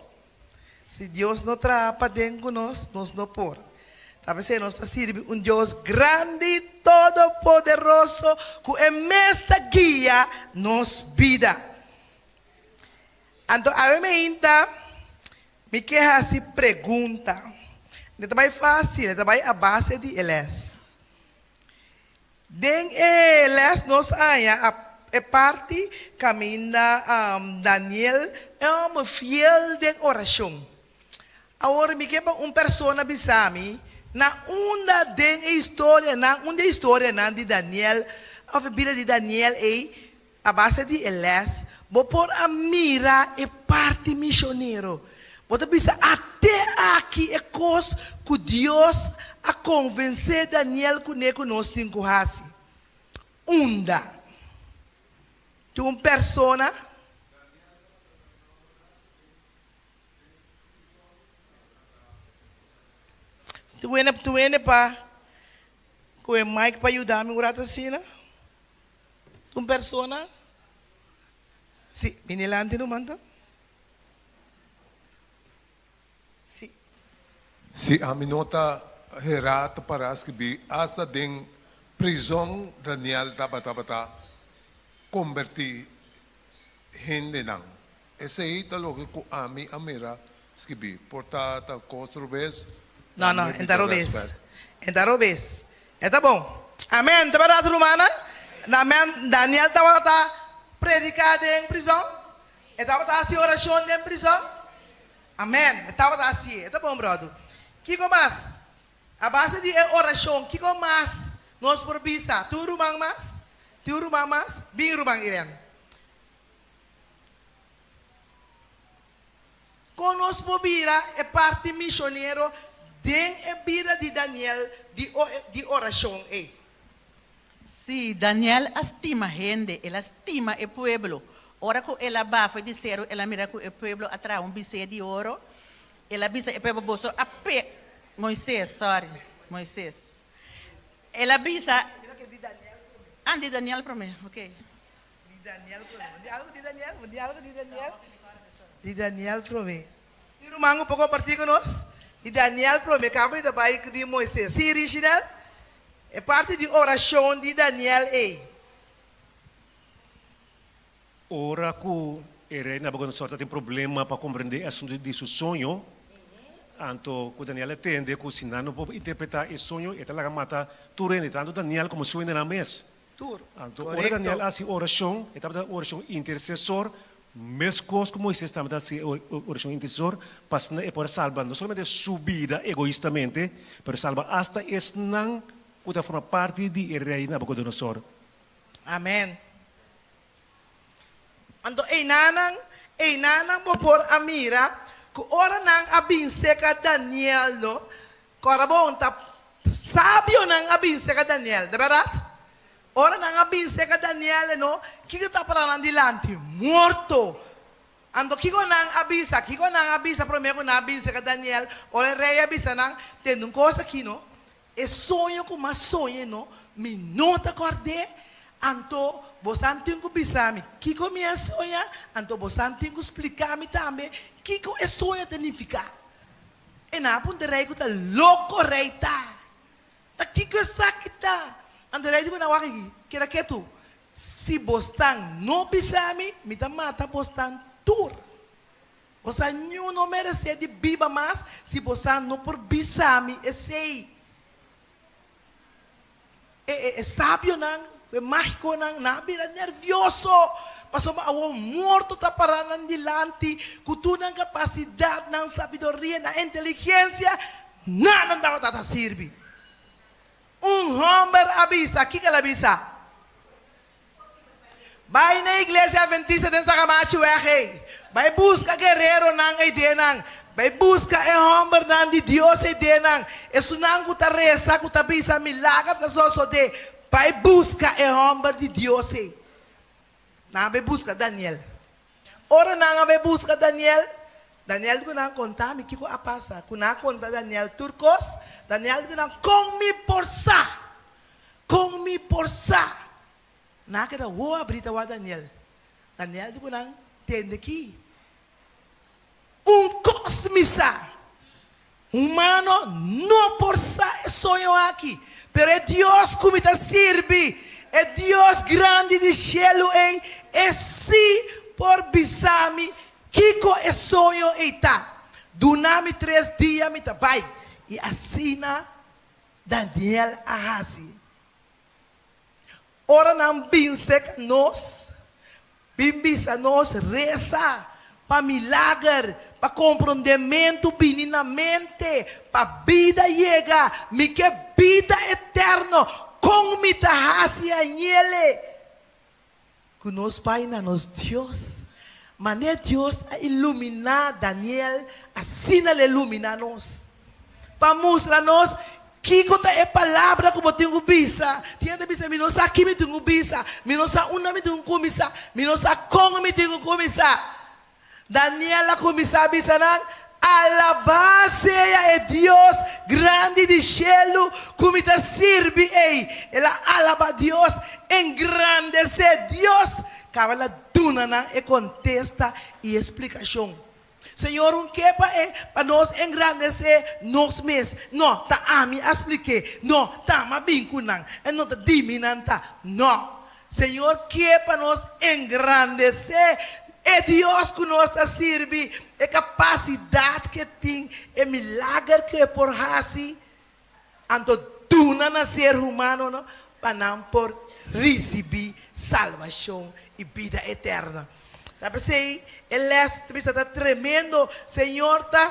Si Dios no traha paden ku nos, nos no por. Ta p'esei nos ta sirbi un Dios grandi, todopoderoso, ku e mes ta guia nos bida. Anto awe meinta Mi ke hasi pregunta. E ta bai fásil, e ta bai a base di e lès. Den e lès nos haña a e parti kaminda Daniel e hòmber fiel den orashon. Awor mi ke pa un persona bisa mi na unda den e historianan, un di e historianan di Daniel òf e bida di Daniel ei A base di e les, bo por a mira e parti misionero. Bo ta bisa, Ate aki e kos ku Dios a konvensé Daniel kuné ku nos tin ku hasi. Unda? Tin un persona? Tuwene pa ku e mic pa yuda mi un rato asina. Un persona? Si, bini lanti no manta. Si. Si ami no ta hera ta para skibí asta den. Prizon Daniel tabatabata kombertí hendenan. Esei ta loke ku ami a mira skibí. Por ta ta kos robes, No, no, tambe e mi ta ta robes. rèspèt. E ta robes. E ta bon. Amèn, ta bèrdat rumannan? Amèn. Daniel tabata ta prediká den prizòn? E tabata hasi orashon den prizòn? Amèn. E tabata hasié. E ta bon, bròdu. Kiko mas? A base di e orashon, kiko mas nos por bisa? Tin un ruman mas? Tin un ruman mas? Bin, ruman Irene. Kon nos por bira e parti mishonero den e bida di Daniel di di orashon ei? Sí, Daniel a stima hende, el a stima e pueblo. Ora ku el a baha for di seru, el a mira ku e pueblo a traha un bisé di oro. El a bisa e pueblo, Boso a pe. Moises, sorry, Moises. El a bisa. Ah, di Daniel promé, ok. Di Daniel promé. Bo di algu di Daniel? Bo di algu di Daniel? Di Daniel promé. Tin ruman ku por kompartí ku nos? Di Daniel promé. Kaba di ta bai ku di Moises. Sí, Richinel? E parti di orashon di Daniel ei. Ora ku e rei Nabukodonosor ta tin problema pa komprendé e asuntu di su soño, anto ku Daniel a tende ku si nan no por interpretá e soño, e ta laga mata tur hende, tantu Daniel komo su hendenan mes. Tur. Anto ora Daniel a hasi orashon, e tabata un orashon intersesor, meskos ku Moises tambe ta hasi orashon intersesor, pa asina e por a salba no solamente su bida egoistamente, pero salba asta esnan ku ta forma parti di e rei Nabukodonosor. Amen. Anto einanan, einanan bo por a mira ku ora nan a bin seka Daniel, no, Kòrda bon, ta sabionan a bin serka Daniel, ta bèrdat? Ora nan a bin serka Daniel, e no, kiko ta para nan dilanti? Morto! Anto kiko nan a bisa? Kiko nan a bisa promé ku nan a bin serka Daniel? Ora e rei a bisa nan, Tende un kos aki, no, e soño ku mi a soña, no, mi no ta kòrd'é, anto bosan tin ku bisa mi kiko mi a soña, anto bosan tin ku splika mi tambe kiko e soño ta nifiká. E nan a puntra e rei ku ta loko rei ta. Ta kiko esaki ta? Anto e rei di ku nan wak aki, keda ketu. Si bosnan no bisa mi, mi ta mata bosnan tur. Bosan niun no meresé di biba mas si bosan no por bisa mi esei. E sabionan ku e mágikonan nan a bira nervioso, pasobra awor morto ta pará nan dilanti ku tur nan kapasidat, nan sabiduria, nan inteligensia, nada nan tabata ta sirbi. Un hòmber a bisa, kiko el a bisa? Bai na iglesia adventista den Sacamachi weg ei. Bai buska guereronan ei den nan. Bai buska e hombernan di Dios ei den nan. Esunnan ku ta resa, ku ta bisa milager ta sosodé. Bai buska e homber di Dios ei. Nan a bai buska Daniel. Ora nan a bai buska Daniel, Daniel di ku nan, Konta mi kiko a pasa. Ku nan a konta Daniel tur kos, Daniel di ku nan, Kon mi por sa? Kon mi por sa? Nan a keda wowo abrí ta wak Daniel. Daniel di ku nan, Tende ki un kos mi sa, Humano no por sa e soño aki, pero e Dios ku mi ta sirbi, e Dios grandi di shelu ei, e sí por bisa mi kiko e soño ei ta. Duna mi tres dia, mi ta bai. I asina Daniel a hasi. Ora nan bin serka nos, bin bisa nos resa pa milager, pa komprondementu bini na mente, pa bida yega, mi ke bida eterno, kon mi ta hasi añele? Ku nos bai na nos Dios, manera Dios a iluminá Daniel, asina lo e luminá nos, pa mustra nos kiko ta e palabra ku bo tin ku bisa. Tin hende ta bisa, Mi no sa ki mi tin ku bisa, mi no sa unda mi tin ku kuminsá, mi no sa kon mi tin ku kuminsá. Daniel a kuminsá bisa nan, Alabá sea e Dios grandi di shelu ku mi ta sirbi ei. El a alabá Dios, engrandesé Dios. Kaba el a duna nan e kontesta i e splikashon. Señor un ke pa e pa nos engrandesé nos mes. No, ta ami a splik'é. No, ta ami a bin ku nan. E no ta di mi nan ta. No. Señor ke pa nos engrandesé e Dios ku nos ta sirbi, e kapasidat ku e tin, e milager ku e por hasi. Anto duna na ser humanonan pa nan por risibí salbashon i bida eterno. Ta p'esei e lès ta bisa ta tremendo, Señor ta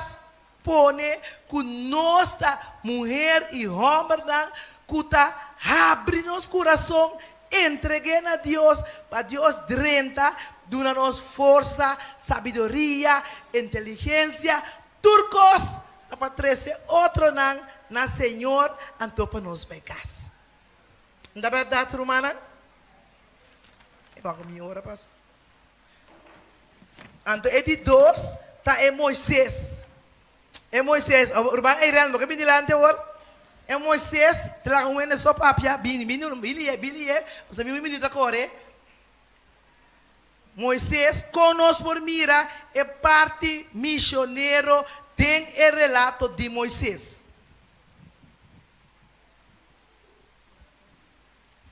pone ku nos ta muher i hòmbernan ku ta habri nos kurason, entreg'é na Dios, pa Dios drenta, duna nos forsa, sabiduria, inteligensia, Tur kos ta pa trese otronan na Señor anto pa nos bai kas. N ta bèrdat, rumannan? E wak mi ora pasa. Anto e di dos ta e Moises. E Moises, ruman Irene, bo ke bini dilanti awor? E Moises ta laga un hende so papia, bini, bini, bini, bini, pasobra mi minita kore. Moises, kon nos por mira e parti misionero den e relato di Moises?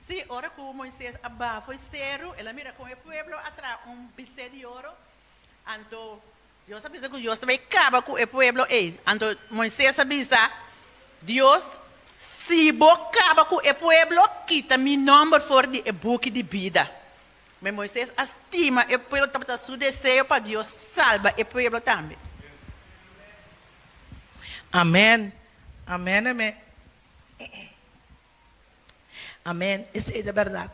Sí, ora ku Moises a baha fo'i seru, el a mira kon e pueblo a traha un bisé di oro. Anto Dios a bisa ku Dios ta bai kaba ku e pueblo ei. Anto Moises a bisa, Dios, si bo kaba ku e pueblo, kita mi nòmber for di e buki di bida. Ma Moises a stima e pueblo, tabata su deseo pa Dios salba e pueblo tambe. Amen amen amen amen esei ta berdad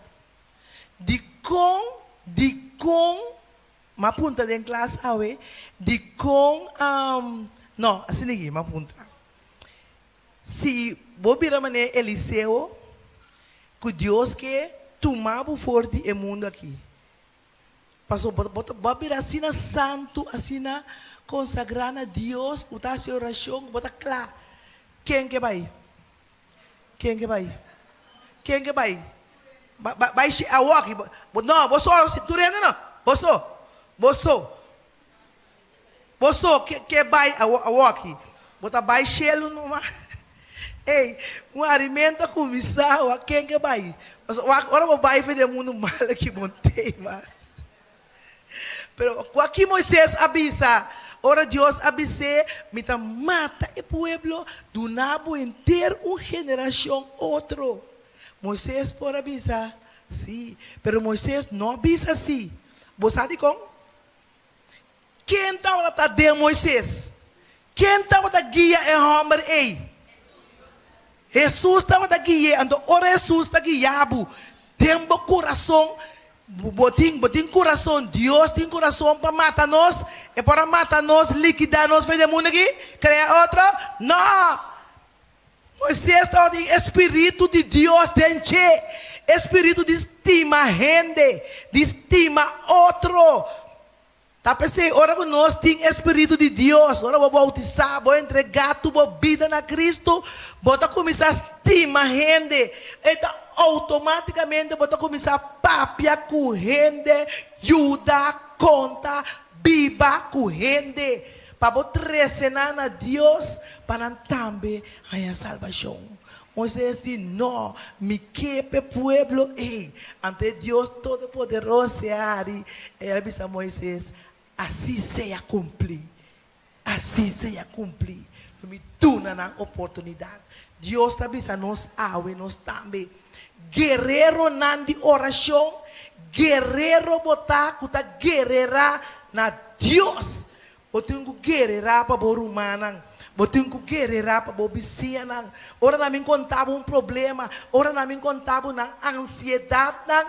dikon dikon m'a puntra den klas awe dikon no asina aki m'a puntra Si bo bira manera Eliseo, ku Dios ke tuma bo for di e mundu aki. Pasobra bo ta bo a bira asina santu, asina konsagrá na Dios, ku bo ta hasi orashon, ku bo ta kla. Ken ke bai? Ken ke bai? Ken ke bai? Bai awoki. No, bo so, tur hende no. Bo so. Bo so. Bo so ke bai awoki? Bo ta bai shelu numa? Ey, un arimento a kuminsá, wak ken ke bai? Pasobra wak ora bo bai for di e mundu mal aki bo no tei mas. Pero wak ki Moises a bisa ora Dios a bis'é, Mi ta mata e pueblo, duna bo henter un generashon otro. Moises por a bisa sí, pero Moises no a bisa sí. Bo sa dikon? Ken tabata ta den Moises? Ken tabata guia e hòmber ei? Hesus tabata gui'é. Anto ora Hesus ta guia bo den bo kurason, bo tin bo tin kurason, Dios tin kurason pa mata nos? E por a mata nos, likidá nos for di e mundu aki, krea otro? No! Moises tabatin e spiritu di Dios den dje, e spiritu di stima hende, di stima otro. Ta p'esei ora ku nos tin e spiritu di Dios, ora bo boutisá, bo entregá tur bo bida na Kristu, bo ta kuminsá stima hende. E ta outomátikamente bo ta kuminsá papia ku hende, yuda, konta, biba ku hende. Pa bo trese nan na Dios, pa nan tambe haña salbashon. Moises di, No, mi ke p'e pueblo ei. Anto e Dios Todopoderoso a hari, el a bisa Moises, Así sea kumplí, así sea kumplí. Lo mi duna nan oportunidat. Dios ta bisa nos awe, nos tambe, guereronan di orashon, guerero bo ta ku ta guererá na Dios. Bo tin ku guererá pa bo rumannan. Bo tin ku guererá pa bo bisiñanan. Ora nan bin konta bo un problema, ora nan bin konta bo nan ansiedatnan,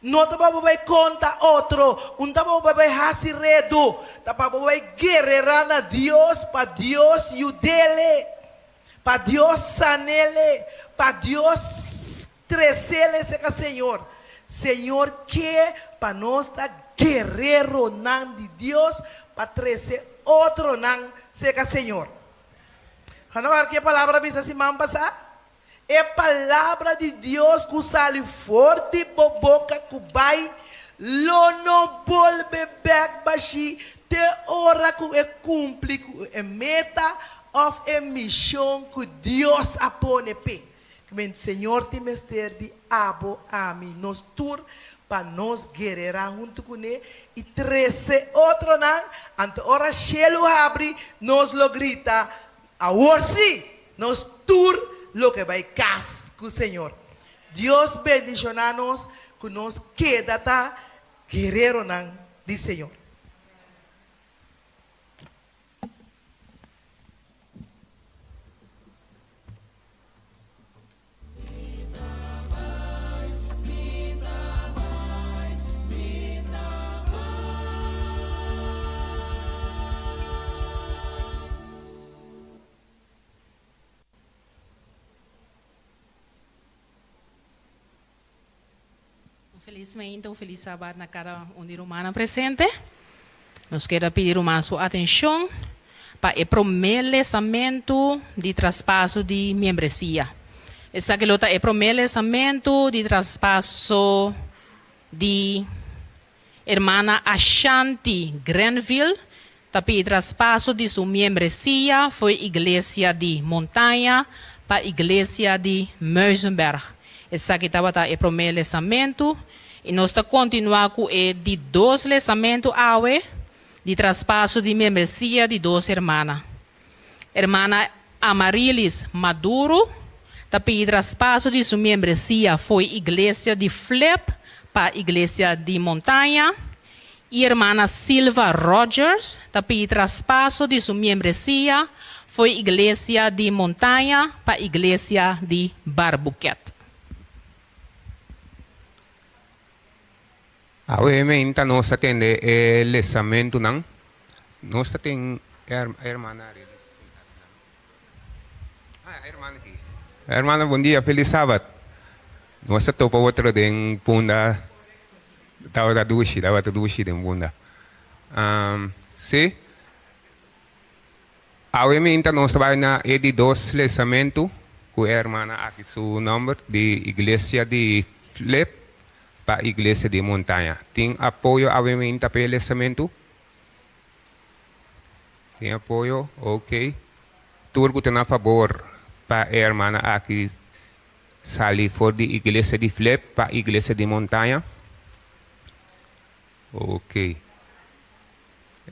no ta pa bo bai konta otro, un ta pa bo bai hasi redu, ta pa bo bai guererá na Dios pa Dios yud'ele, pa Dios san'ele, pa Dios tres'ele serka Señor. Señor ke pa nos ta guereronan di Dios pa trese otronan serka Señor. Nos a wak ke palabra bisa siman pasá? E palabra di Dios ku sali for di bo boka ku bai lo no bolbe bèk bashí. te ora ku e kumpli ku e meta òf e mishon ku Dios a pone p'e. Kmen Señor tin mester di abo, ami, nos tur pa nos guererá huntu kuné i trese otronan, anto ora shelu habri nos lo grita, Awor sí, nos tur lo ke bai kas ku Señor. Dios bendishoná nos ku nos keda ta guereronan di Señor. Un felis meinta, un felis sabat na kada un di rumannan presente. Nos keda pidi ruman su atenshon pa e promé lesamentu di traspaso di miembresia. Esaki lo ta e promé lesamentu di traspaso di Hermana Ashanti Grenville ta pidi traspaso di su miembresia fo'i Iglesia di Montaña pa Iglesia di Muizenberg. Esaki tabata e promé lesamentu i nos ta kontinuá ku e di dos lesamentu awe di traspaso di miembresia di dos hermana. Hermana Amarilis Maduro ta pidi traspaso di su miembresia fo'i Iglesia di Flip pa Iglesia di Montaña i Hermana Silva Rogers ta pidi traspaso di su miembresia fo'i Iglesia di Montaña pa Iglesia di Barbuquet. Awe meinta nos ta tende e lesamentunan. Nos ta tin e hermana ariba sinta akinan. Ah, e hermana aki. Hermana, bon dia, felis sabat. Nos a topa otro den Punda. Tabata dushi, tabata dushi den Punda. Si, awe meinta nos ta bai na e di dos lesamentu ku e hermana aki su nomber di Iglesia di Flip Pa Iglesia di Montaña. Tin apoyo awe-meinta pa e lesamentu? Tin apoyo? Ok. Tur ku ta na fabor pa e hermana aki sali for di Iglesia di Flip pa Iglesia di Montaña? Ok.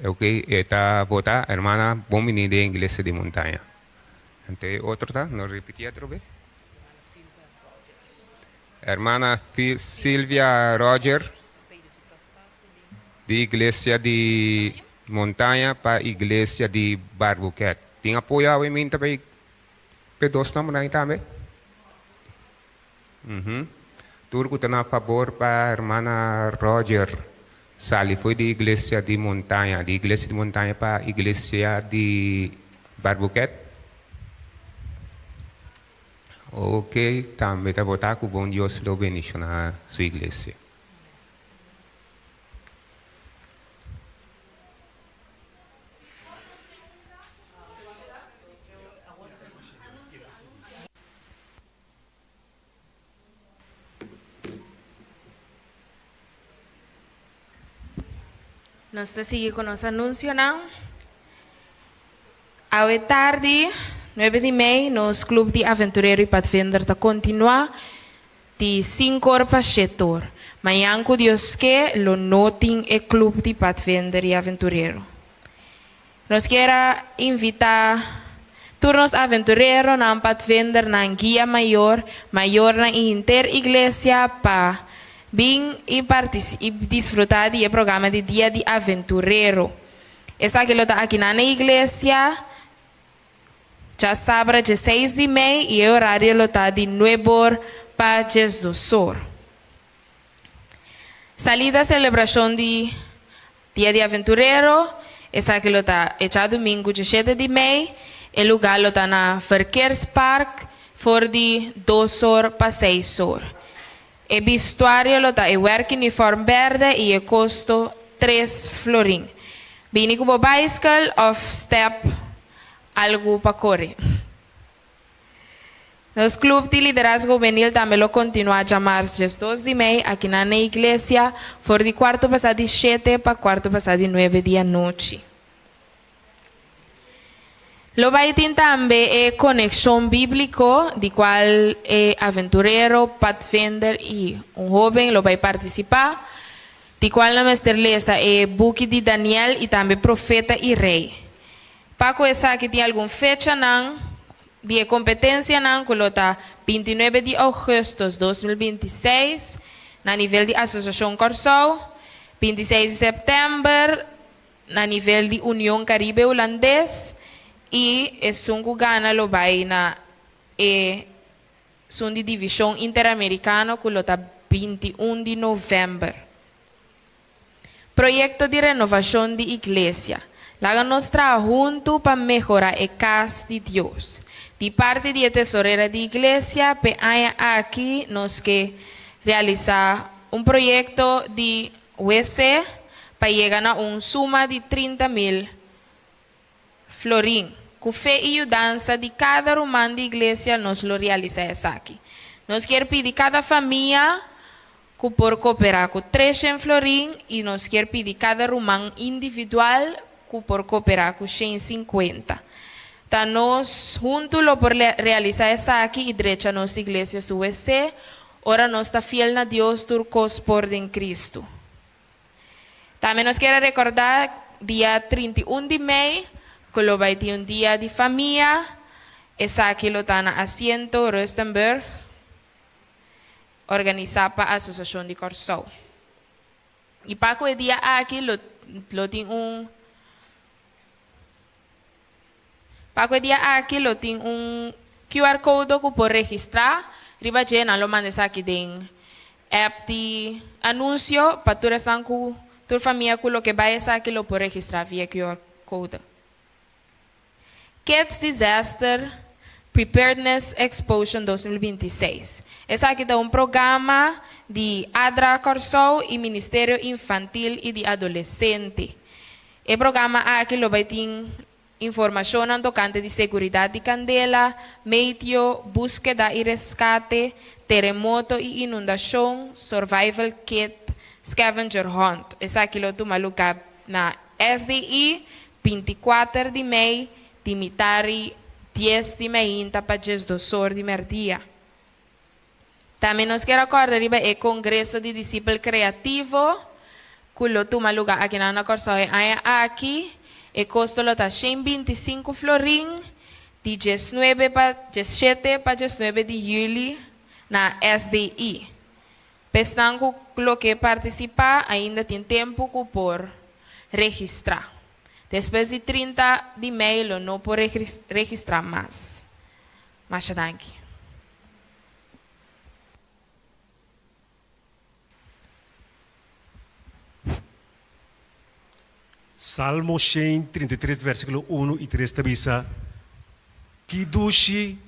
Ok, e ta vota. Hermana, bon bini den Iglesia di Montaña. Anto e otro ta? No ripiti atrobe? Hermana Silvia Roger di Iglesia di Montaña pa Iglesia di Barbuquet. Tin apoyo awe minta pa e dos nombernan ei tambe? Uhum. Tur ku ta na fabor pa Hermana Roger sali fo'i di Iglesia di Montaña, di Iglesia di Montaña pa Iglesia di Barbuquet. Ok, tambe ta votá ku bon Dios lo bendishoná su iglesia. Nos ta sigui ku nos anunsionan. Awe tardi, nuebe di mei, nos Club di Aventurero i Padvinder ta kontinuá di sinku or pa shet or. Mañan ku Dios ke lo no tin e Club di Padvinder i Aventurero. Nos kier a invitá tur nos aventureronan, padvindernan, guia mayor, mayornan i henter iglesia pa bin i i disfrutá di e programa di Dia di Aventurero. Esaki lo ta akinan na iglesia djasabra djeseis di mei i e orario lo ta di nuebor pa djesdosor. Salida selebrashon di Dia di Aventurero, esaki lo ta e djadumingu djeshete di mei. E lugá lo ta na Verkeerspark for di dos or pa seis or. E bistuario lo ta e werkuniform bèrdè i e kosto tres florin. Bini ku bo baiskel òf stèp algu pa kore. Nos Club di Liderazgo Hubenil tambe lo kontinuá djamars 12 di mei akinan na iglesia for di kuarto pasá di shete pa kuarto pasá di nuebe di anochi. Lo bai tin tambe e Konekshon Bíbliko di kual e aventurero, padvinder i un hóben lo bai partisipá, di kual nan mester lesa e buki di Daniel i tambe Profeta i Rei. Pa ku esaki tin algun fechanan Di e kompetensianan ku lo ta 29 di ougùstùs 2026 na nivel di Asosiashon Kòrsou, 26 di sèptèmber na nivel di Union Karibe Hulandes i esun ku gana lo bai na e sun di Divishon Interamerikano ku lo ta 21 di novèmber. Proyekto di renovashon di iglesia. Laga nos traha huntu pa mehorá e kas di Dios. Di parti di e tesorera di iglesia, p'e aña aki nos ke realisá un proyekto di wc pa yega na un suma di 30 mil florin. Ku fe i yudansa di kada ruman di iglesia nos lo realisá esaki. Nos kier pidi kada famia ku por koperá ku treshen florin i nos kier pidi kada ruman individual ku por koperá ku 150. Ta nos huntu lo por realisá esaki i drecha nos iglesia su wc ora nos ta fiel na Dios tur kos por den Kristu. Tambe nos kier a rekordá dia 31 di mei ku lo bai tin un dia di famia. Esaki lo ta na Asiento Rustenburg, organisá pa Asosiashon di Kòrsou. I pa ku e dia aki lo lo tin un Pa ku e dia aki lo tin un QR code ku por registrá riba dje. Nan lo manda esaki den app di anunsio pa tur esnan ku tur famia ku loke bai esaki lo por registrá via QR code. Kids Disaster Preparedness Exposure 2026. Esaki ta un programa di ADRA Kòrsou i Ministerio Infantil i di Adolesente. E programa aki lo bai tin informashonnan tokante di seguridat di kandela, meteo, búskeda i reskate, teremoto i inundashon, survival kit, scavenger hunt. Esaki lo tuma lugá na SDI 24 di mei di mitari 10 di meinta pa 12 or di mèrdia. Tambe nos kier a kòrda riba e Kongreso di Disipel Kreativo ku lo tuma lugá akinan na Kòrsou e aña aki. E kosto lo ta 125 florin di 19 pa 17 pa 19 di yüli na SDI. Pa esnan ku lo ke partisipá ainda tin tempu ku por registrá. Despues di 30 di mei lo no por registrá mas. Masha danki. Salmo 133 versíkulo 1 i 3 ta bisa, Ki dushi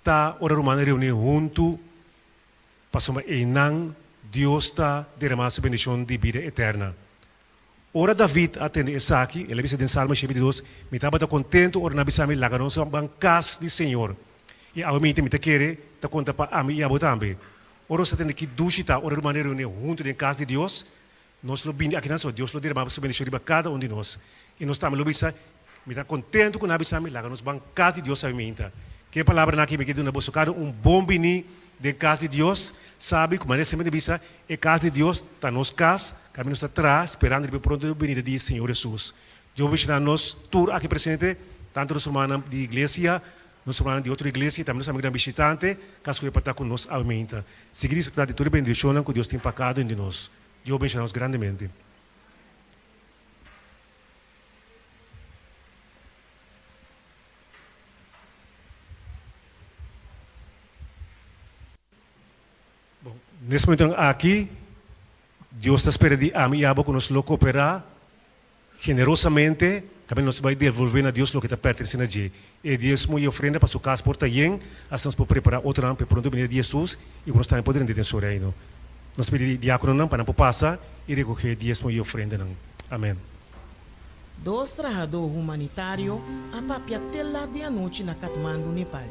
ta ora rumannan reuní huntu, pasobra einan Dios ta derama su bendishon di bida eterna. Ora David a tende esaki, el a bisa den Salmo 122, Mi tabata kontentu ora nan a bisa mi, Laga nos ban kas di Señor. I awe minte mi ta kere ta konta pa ami i abo tambe. Ora nos ta tende ki dushi ta ora rumannan reuni huntu den kas di Dios, nos lo bini akinan so Dios lo derama su bendishon riba kada un di nos. I nos tambe lo bisa, Mi ta kontentu ku nan a bisa mi, Laga nos ban kas di Dios awe minta. Ke palabranan aki mi ke duna boso kada un bon bini den kas di Dios. Sabi ku manera semper ta bisa, e kas di Dios ta nos kas, kaminda nos ta traha sperando riba e pronto binida di Señor Hesus. Dios bendishoná nos tur aki presente, tantu nos rumannan di iglesia, nos rumannan di otro iglesia i tambe nos amigunan bishitante ku a skohe pa ta ku nos awe meinta. Sigui disfrutá di tur e bendishonnan ku Dios tin pa kada un di nos. Dios bendishoná nos grandemente. Bon, nes momentonan aki, Dios ta spera di ami i abo ku nos lo kooperá generosamente, kaminda nos ta bai devolvé na Dios loke ta pertenesé na dje. E diesmo i ofrenda pa su kas por ta yen, asina nos por prepará otronan pa e pronto binida di Hesus i ku nos tambe por drenta den su Reino. Nos pidi diákononan pa nan por pasa i rekogé diesmo i ofrendanan. Amèn. Dos trahadó humanitario a papia te lat di anochi na Katmandu, Nepal.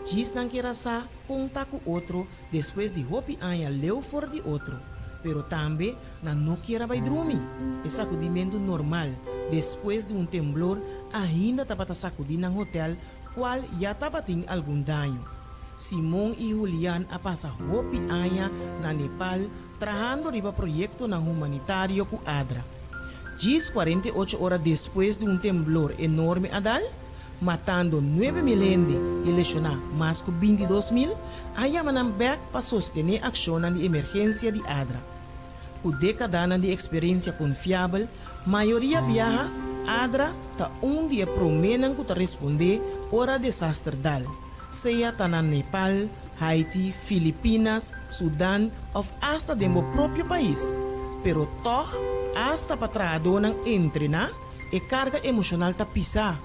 Djis nan kier a sa kon ta ku otro despues di hopi aña leu for di otro. Pero tambe nan no kier a bai drumi. E sakudimentu normal despues di un temblor ainda tabata sakudí nan hotel kual ya tabatin algun daño. Simon i Julian a pasa hopi aña na Nepal trahando riba proyektonan humanitario ku ADRA. Djis 48 ora despues di un temblor enorme a dal, matando 9000 hende i leshoná mas ku 22.000, a yama nan bèk pa sostené akshonnan di emergensia di ADRA. Ku dékadanan di eksperensia konfiabel, mayoria biaha ADRA ta un di e proménan ku ta respondé ora desaster dal, sea ta na Nepal, Haiti, Filipinas, Sudan òf asta den bo propio pais. Pero tòg, asta pa trahadónan entrená, e karga emoshonal ta pisá.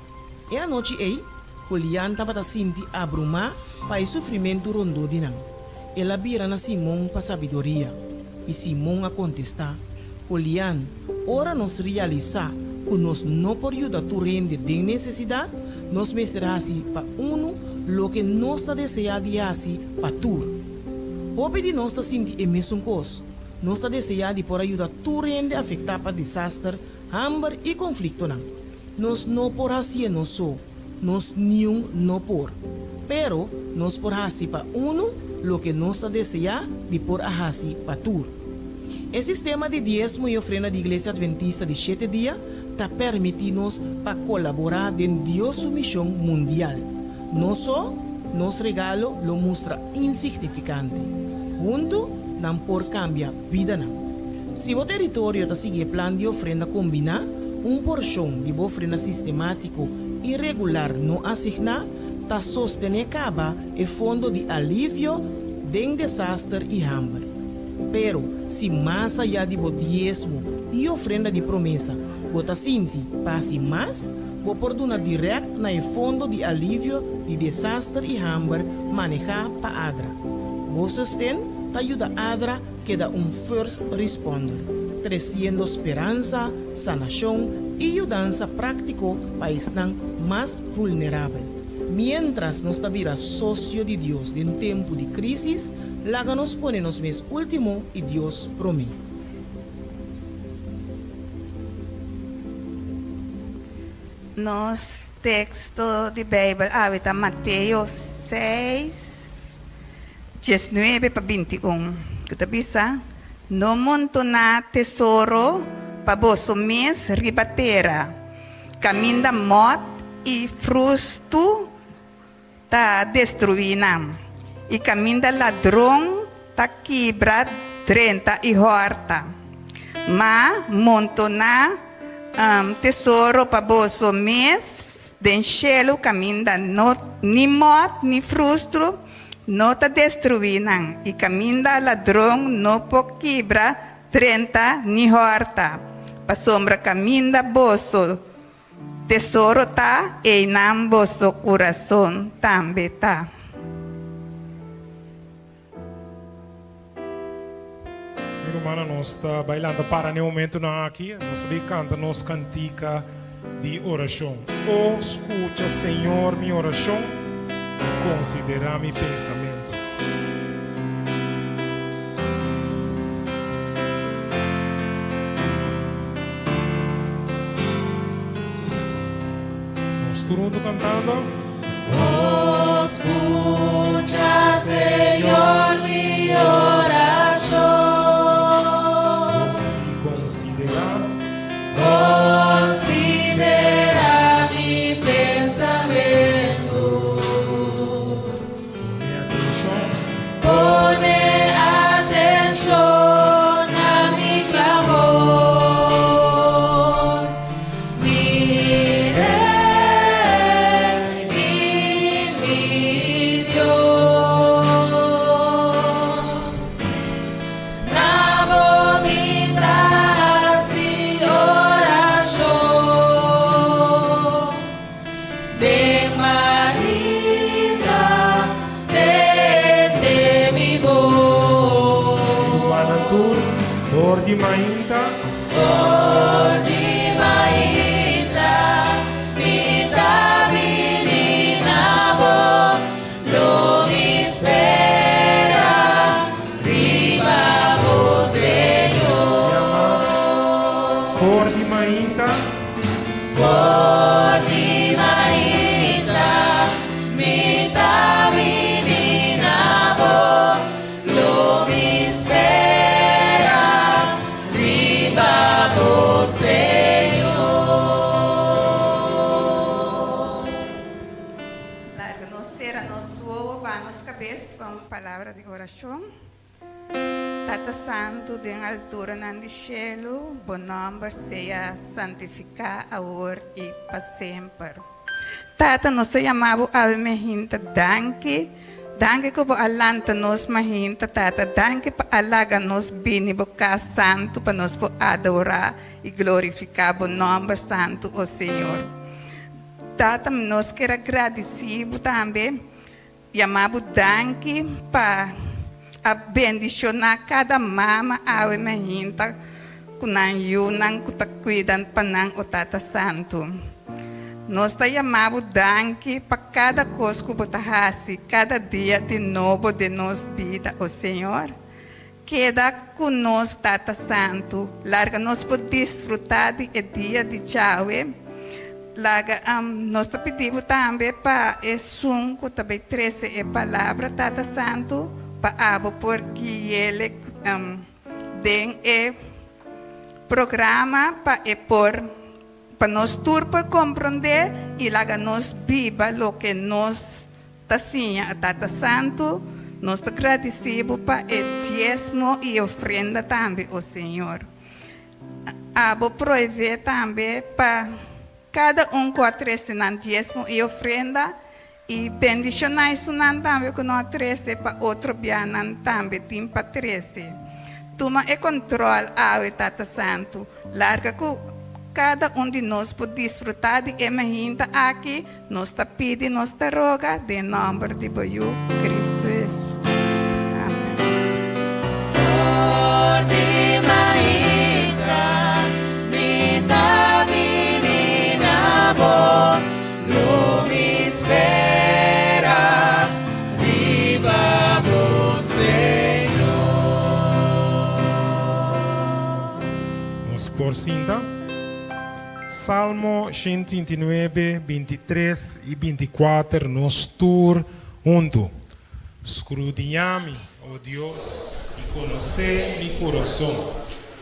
E anochi ei, Julián tabata sinti abrumá pa e sufrimentu rondó di nan. El a bira na Simon pa sabiduria, i Simon a kontestá, Julián, ora nos realisá ku nos no por yuda tur hende den nesesidat, nos mester hasi pa unu loke nos ta deseá di hasi pa tur. Hopi di nos ta sinti e mesun kos. Nos ta deseá di por a yuda tur hende afektá pa desaster, hamber i konfliktonan. Nos no por hasié nos so, nos niun no por. Pero nos por hasi pa unu loke nos ta deseá di por a hasi pa tur. E sistema di diesmo i ofrenda di Iglesia Adventista di Shete Dia ta permití nos pa kolaborá den Dios su mishon mundial. Nos so, nos regalo lo mustra insignifikante. Huntu, nan por kambia bidanan. Si bo teritorio ta sigui e plan di ofrenda kombiná, un porshon di bo ofrenda sistemátiko i regular no asigná ta sostené kaba e fondo di alivio den desaster i hamber. Pero, si mas ayá di bo diesmo i ofrenda di promesa bo ta sinti pa hasi mas, bo por duna dirèkt na e fondo di alivio di desaster i hamber manehá pa ADRA. Bo sosten ta yuda ADRA keda un first responder, tresiendo speransa, sanashon i yudansa práktiko pa esnan mas vulnerabel. Miéntras nos ta bira sosio di Dios den tempu di krísis, laga nos pone nos mes último i Dios promé. Nos teksto di Beibel awe ta Mateo seis, 19 pa 21, ku ta bisa, No montoná tesoro pa boso mes riba tera, kaminda mòt i frustu ta destruí nan, i kaminda ladron ta kibra drenta i hòrta. Ma montoná tesoro pa boso mes den shelu, kaminda no ni mòt ni frustru No ta destruí nan, i kaminda ladron no por kibra, drenta ni hòrta, pasobra kaminda boso tesoro ta, einan boso kurason tambe ta. Mi rumannan, nos ta bai lanta para n'e momentunan aki. Nos ta bai kanta nos kantika di orashon. O skucha, Señor, mi orashon i konsiderá mi pensamentu. Nos tur huntu kantando. O skucha, Señor, mi orashon. O si konsiderá. Konsiderá mi pensamentu. Pone atenshon. Pone atenshon na mi klamor. Mi Rei i mi Dios. Na bo mi ta hasi orashon. Den mainta tende mi bos. Rumannan tur, for di mainta. For di mainta mi ta bini na bo. un palabra di orashon. Tata Santu den alturanan di shelu, bo nòmber sea santifiká awor i pa semper. Tata, nos ta yama bo awe mehinta danki. Danki ku bo a lanta nos mahinta, Tata. Danki pa a laga nos bini bo kas santu pa nos por adorá i glorifiká bo nòmber santu, o Señor. Tata, nos kier a gradisí bo tambe. Yama bo danki pa a bendishoná kada mama awe mahinta ku nan yunan ku ta kuida pa nan o Tata Santu. Nos ta yama bo danki pa kada kos ku bo ta hasi kada dia di nobo den nos bida o Señor. Keda ku nos Tata Santu, larga nos por disfrutá di e dia di djawe. Laga nos ta pidi bo tambe pa esun ku ta bai trese e palabra Tata Santu, pa abo por guiele den e programa pa e por pa nos tur por komprondé i laga nos biba loke nos Ta siña a Tata Santu, nos ta gradisí Bo pa e diesmo i e ofrenda tambe, o Señor. Abo proevé tambe pa kada un ku a trese nan diesmo i ofrenda, i bendishoná esunnan tambe ku no a trese pa otro bianan tambe tin pa trese. Tuma e kontròl awe, Tata Santu. Larga ku kada un di nos por disfrutá di e mahinta aki. Nos ta pidi, nos ta roga den nòmber di bo Yu, Kristu Hesus. Amen. For di mainta mi ta bini na bo, lo mi spera riba bo, Señor. Nos por sinta. Salmo 139, 23 i 24 Nos tur huntu. Skrudiñá mi, o Dios, i konosé mi kurason.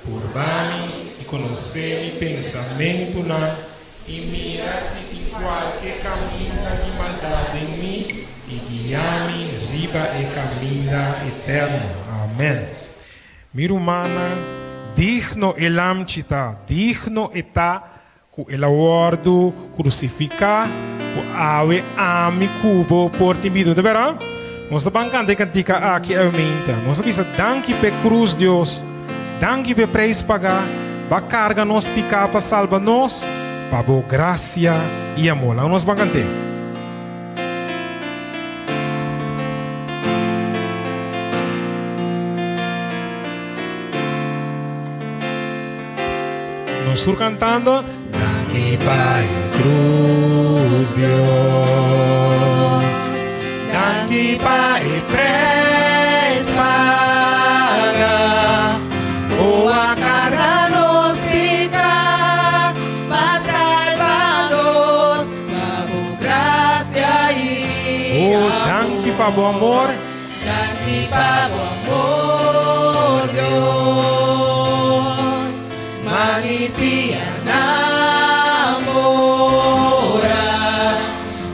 Purba mi i konosé mi pensamentunan, i mira si tin kualke kaminda di maldat den mi, i guia mi riba e kaminda eterno. Amèn. Mi rumannan, digno e Lamchi ta, digno e ta ku el a wòrdu krusifiká, ku awe ami ku bo por tin bida. Ta bèrdat? Nos ta ban kanta e kantika aki awe meinta. Nos ta bisa, Danki p'e krus, Dios. Danki p'e preis pagá. Bo a karga nos piká pa salba nos, pa bo grasia i amor. Laga nos ban kant'é. Nos tur cantando. Danki pa e cruz, Dios. Danki pa e prijs paga. Bo a carga nos pica pa salba nos. Pa bo gracia i Oh, danki pa bo amor. Danki pa bo amor, Dios. Manipia namora.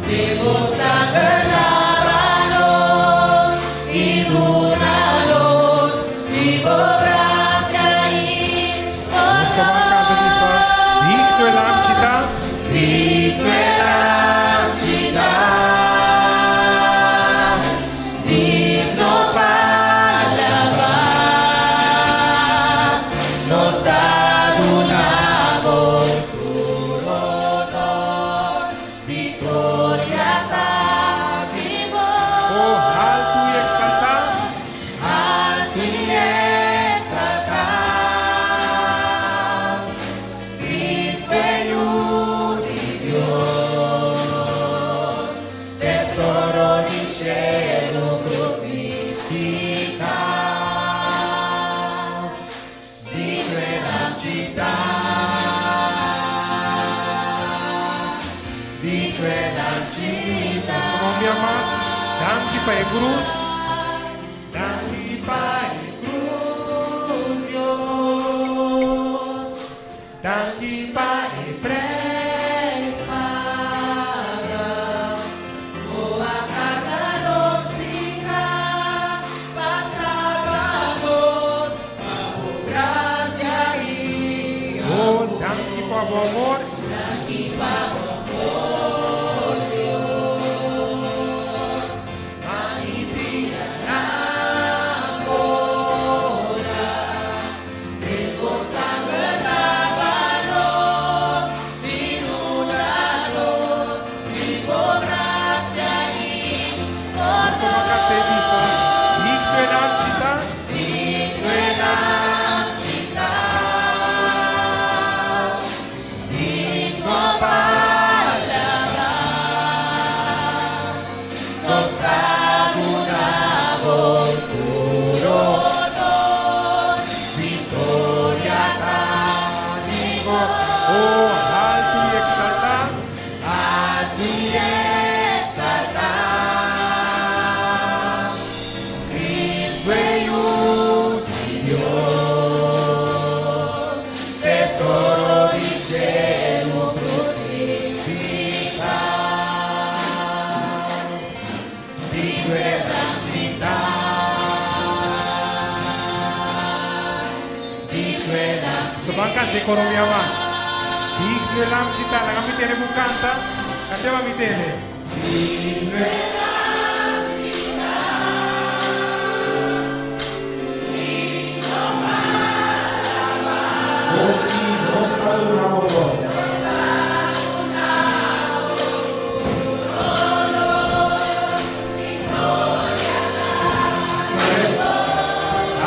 Den bo sanger laba nos i duna nos di bo gracia i Nos ta ban canta bisa, Digno e Lamchi ta. Digno e Lamchi ta. Digno pa alabá. Nos ta duna bo tur honor. Victoria ta di bo. Oh, haltu i exaltá. Haltu i exaltá. Cristo e Yu di Dios. Tesoro di shelu crucificá. Digno e Lamchi ta. Digno e Lamchi ta. Nos ta mambia mas. Danki pa e cruz. Danki pa e cruz, Dios. Danki pa e prijs paga. Bo a carga nos pica. kanta e koro mia mas. Digno e lamchi ta. Laga mi tene ku kanta. Kante pa mi tene. Digno e. Nos si nos ta duna honor.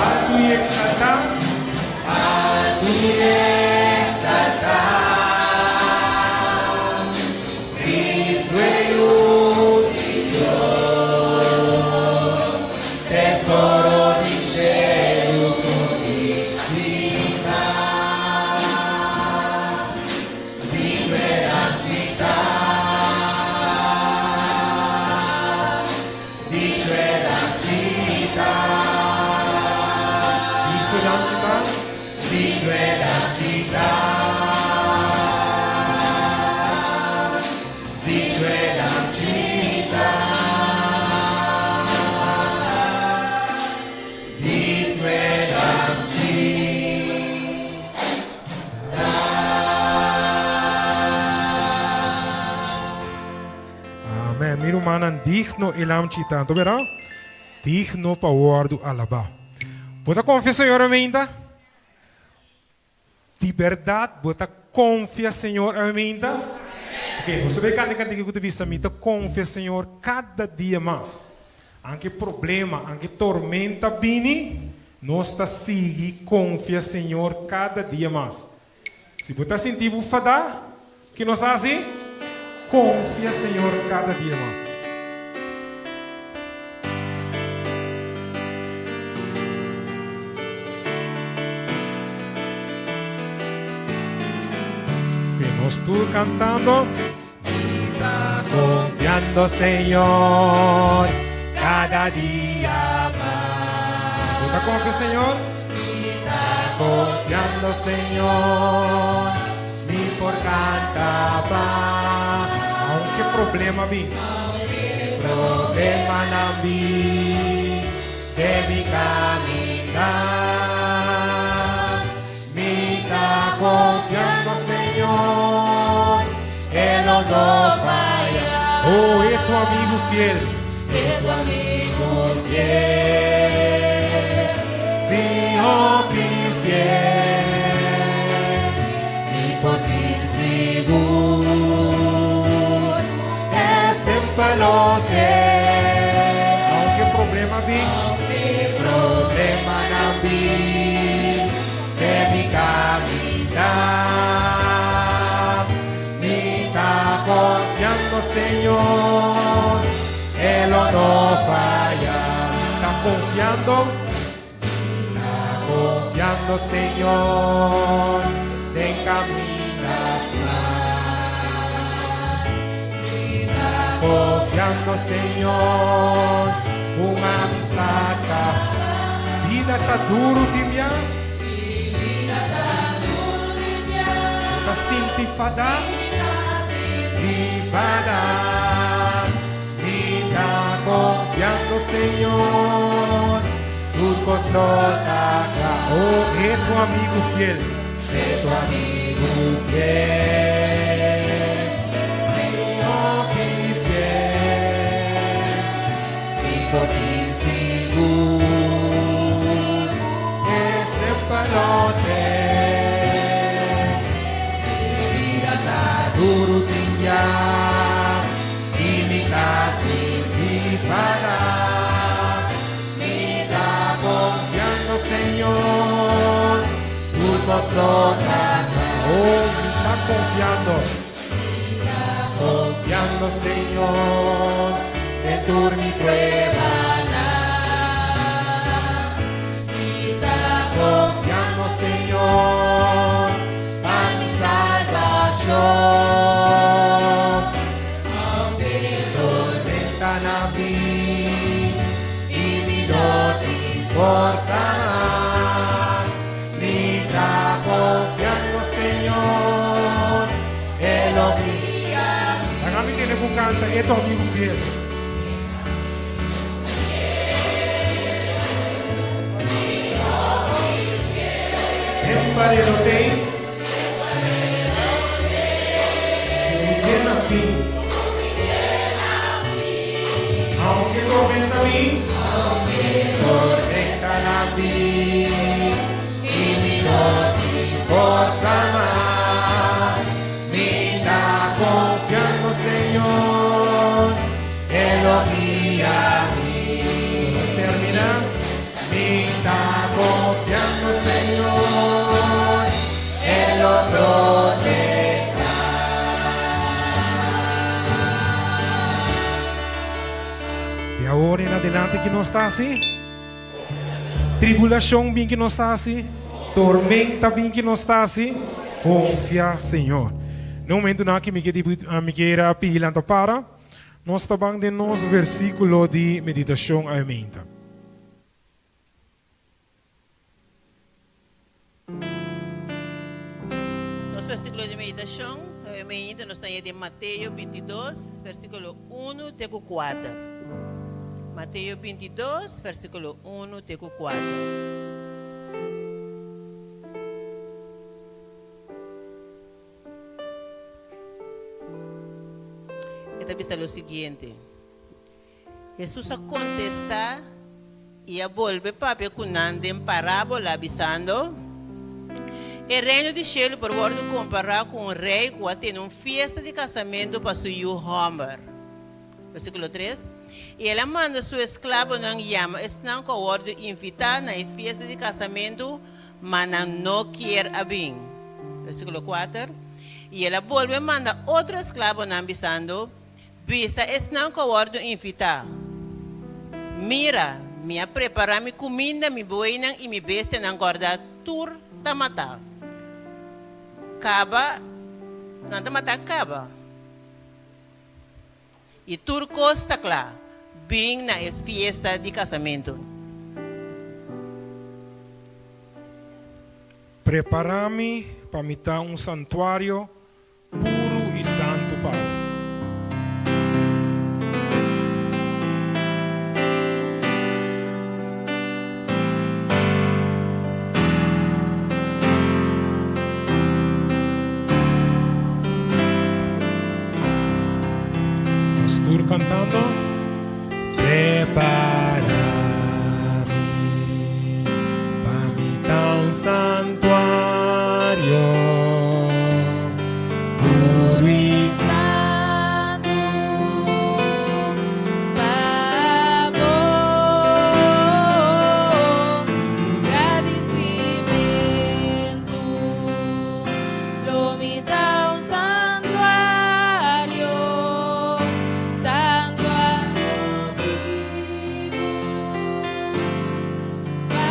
Altu i eksaltá. Altu i eksaltá. Cristo e Yu di Dios, tesoro di shelu krusifiká. Amen. Mi rumannan, digno e lamchi ta. Anto bera? Digno pa wòrdu alabá. Bo ta konfia Señor aminta? Di bèrdat bo ta konfia Señor aminta? Ok, bo sabe kante kante ku ta bisa mi ta konfia Señor kada dia mas. Anke problema, anke tormenta bini, nos ta sigui konfia Señor kada dia mas. Si bo ta sinti bo fadá, ki nos hasi? Konfia Señor kada dia mas. Oke, nos tur kantando. Mi ta konfiando Señor kada dia mas. Bo ta konfia Señor? Mi ta konfiando Señor, mi por kanta pa. Aunke problema bin. Aunke problemanan bin den mi kaminda. Mi ta confiando Señor, E lo no faya. Oh, e tu amigo fiel. E tu amigo fiel. Si hopi fiel. Mi por tin sigur. E semper lo te. Aunke problema bin. Aunke problemanan bin. Den mi caminda mi ta confiando Señor, E lo no faya. Mi ta confiando, mi ta confiando Señor, den caminda smal. Mi ta confiando Señor, un amistad ta. Bida ta duru tin bia. Bo ta sinti fada? Mi fada. Mi ta confiando Señor, tur cos lo ta cla. Oh, e tu amigo fiel. E tu amigo fiel. Si hopi fiel. Mi por tin sigur e semper lo te. Si bida ta duru tin ya i mi ta sinti fada, mi ta konfiando Señor, tur kos lo ta kla. Oh, mi ta konfiando. Confiando Señor den tur mi pruebanan. Mi ta confiando Señor pa mi salvacion. Aunke tormenta na bin y mi no tin forsa mas. Mi ta confiando Señor, E lo guia mi. Laga mi tene cu canta E tu amigo fiel. Semper e lo tei. fin. Aunke tormenta bin. Aunke tormenta na bin i mi no tin forsa mas, mi ta konfiando Señor, E lo guia mi. Nos a termina. Mi ta konfiando Señor, E lo protehá. Di awor en adelante ki nos ta hasi? Tribulashon bin ki nos ta hasi? Tormenta bin ki nos ta hasi? Konfia Señor. Na e momentunan aki mi ke mi ke a pidi lanta para. Nos ta ban den nos versíkulo di meditashon awe-meinta. Nos versíkulo di meditashon awe-meinta nos ta haña den Mateo bintidos, versíkulo unu te ku kuater. Mateo bintidos, versíkulo unu te ku kuater. E ta bisa lo siguiente, Hesus a kontestá i a bolbe papia ku nan den parábola, bisando, E Reino di shelu por wòrdu kompará ku un rei ku a tene un fiesta di kasamentu pa su yu hòmber. Versíkulo tres, I el a manda su esklabonan yama esnan ku a wòrdu invitá na e fiesta di kasamentu, ma nan no kier a bin. Versíkulo kuater, I el a bolbe manda otro esklabonan, bisando, Bisa esnan ku a wòrdu invitá, Mira, mi a prepará mi kuminda, mi bueynan i mi bestianan gòrdá tur ta matá. Kaba, nan ta matá kaba. I tur kos ta kla. Bin na e fiesta di kasamentu. Prepará mi pa mi ta un santuario puru i santu pa bo. Nos tur cantando. Prepara mi pa mi ta un santuario puro y santo pa bo. Gradisimentu lo mi ta un santuario, santuario bibu pa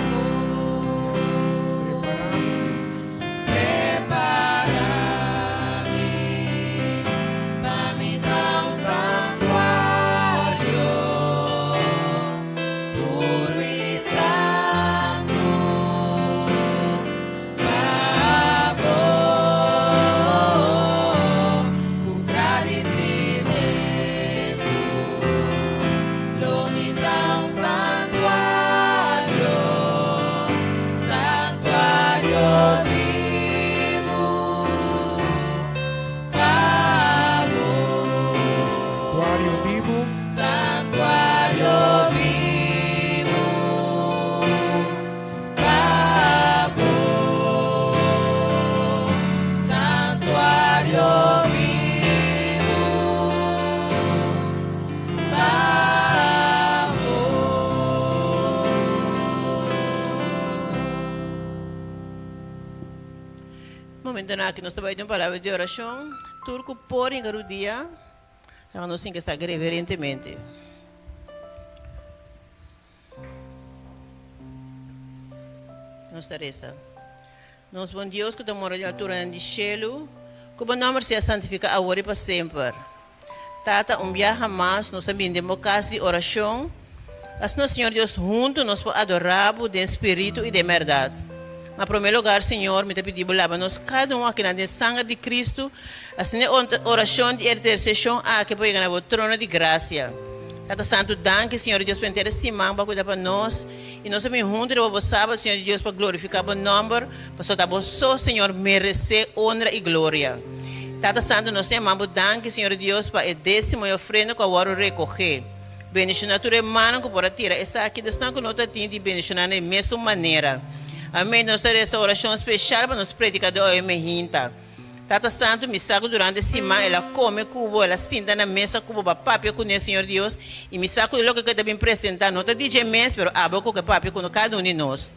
bo. Prepara mi pa mi ta un santuario puru i santu pa bo. Ku gradisimentu lo mi ta un santuario, santuario bibu pa bo. Santuario bibu. Santuario bibu pa bo. Santuario bibu pa bo. Momentonan aki nos ta bai den un palabra di orashon. Tur ku por hinka rudia, laga nos hinka esaki reverentemente. Nos ta resa. Nos bon Dios ku ta mora den alturanan di shelu, ku bo nòmber sea santifiká awor i pa semper. Tata, un biaha mas nos a bini den bo kas di orashon. Asina, Señor Dios, huntu nos por adorá bo den spiritu i den bèrdat. Na promé lugar, Señor, mi ta pidi bo laba nos kada un akinan den sanger di Cristo, asina e orashon di interseshon aki por yega na bo trono di grasia. Tata Santu, danki, Señor Dios, pa henter e siman bo a kuida pa nos, i nos a bini huntu riba bo sabat, Señor Dios, pa glorifiká bo nòmber, pasobra ta bo so, Señor, meresé onra i gloria. Tata Santu, nos ta yama Bo danki, Señor Dios, pa e desimo i ofrenda ku a wòrdu rekohé. Bendishoná tur e mannan ku por a tira esaki, i esnan ku no ta tin di bendishoná na e mesun manera. Amén. Nos ta resa orashon speshal pa nos predikadó awe mehinta. Tata Santu, mi sa ku durante siman el a kome ku Bo, el a sinta na mesa ku Bo pa papia kuné, Señor Dios, i mi sa ku e loke ku e ta bin presentá no ta di dje mes, pero abo ku ke papia ku kada un di nos.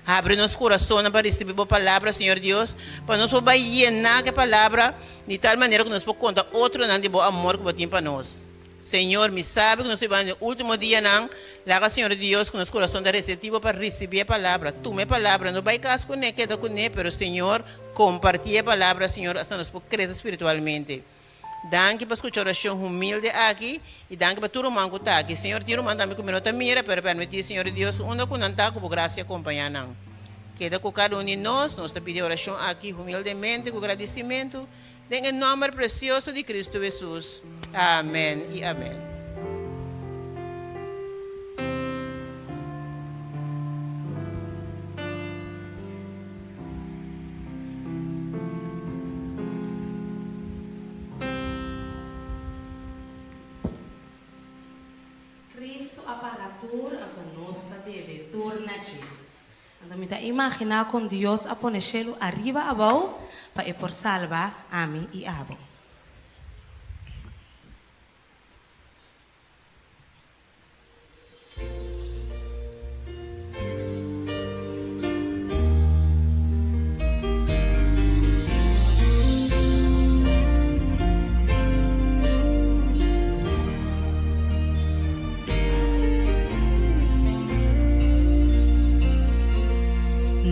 Habri nos kurasonnan pa risibí Bo Palabra, Señor Dios, pa nos por bai yená ku e Palabra di tal manera ku nos por konta otronan di Bo amor ku Bo tin pa nos. Señor, mi sabi ku nos ta bibando den e último dianan. Laga, Señor Dios, ku nos kurason ta reseptivo pa risibí e Palabra. Tuma e Palabra, no bai kas kuné, keda kuné, pero, Señor, kompartí e Palabra, Señor, asina nos por krese spiritualmente. Danki pa skucha orashon humilde aki i danki pa tur ruman ku ta aki. Señor, tin ruman tambe ku mi no ta mira, pero permití, Señor Dios, ku unda ku nan ta, ku bo grasia kompañá nan. Keda ku kada un di nos. Nos ta pidi e orashon aki humildemente ku gradisimentu, den e nòmber presioso di Kristu Hesus. Amèn i amèn. Cristo a paga tur, anto nos ta debe tur na dje. Anto mi ta imaginá kon Dios a pone shelu ariba abou pa e por salba ami i abo.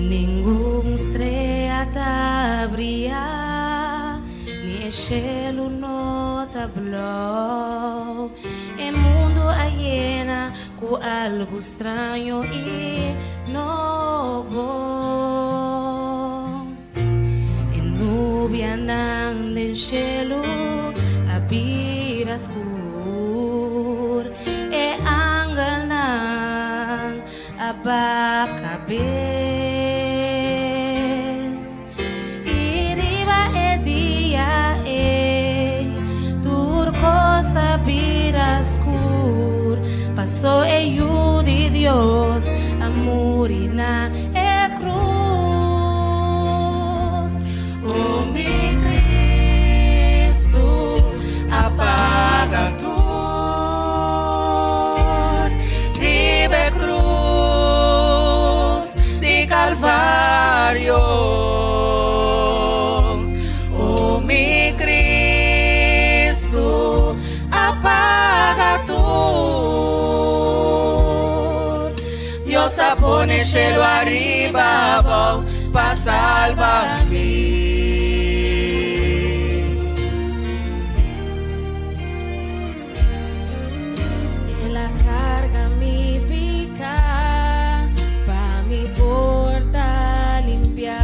Ningun strea ta bria, ni e shelu no ta blou. E mundu a yena ku algu straño i nobo. E nubianan den shelu a bira skur, e angelnan a baka bes. I riba e dia ei tur kos a bira skur, pasó e Yu di Dios a muri na e krus. O mi Kristu a paga tur riba e krus di Kalvario. O mi Cristo, a paga tur. Dios a pone cielo ariba abou pa salba mi. El a carga mi pica pa mi por ta limpia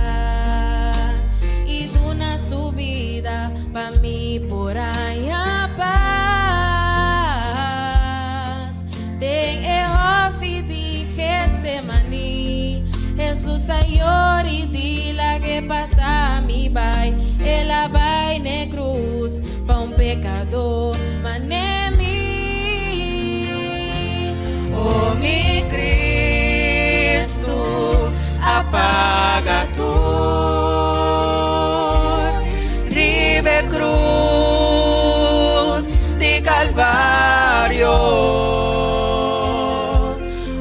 y duna su bida pa mi por haña paz. Den e hofi di Getsemani, Hesus a yora y di lag'e pasa mi bai. El a bai n'e cruz pa un pecador man'e mi. O mi Cristo, a paga tur riba e cruz di Calvario.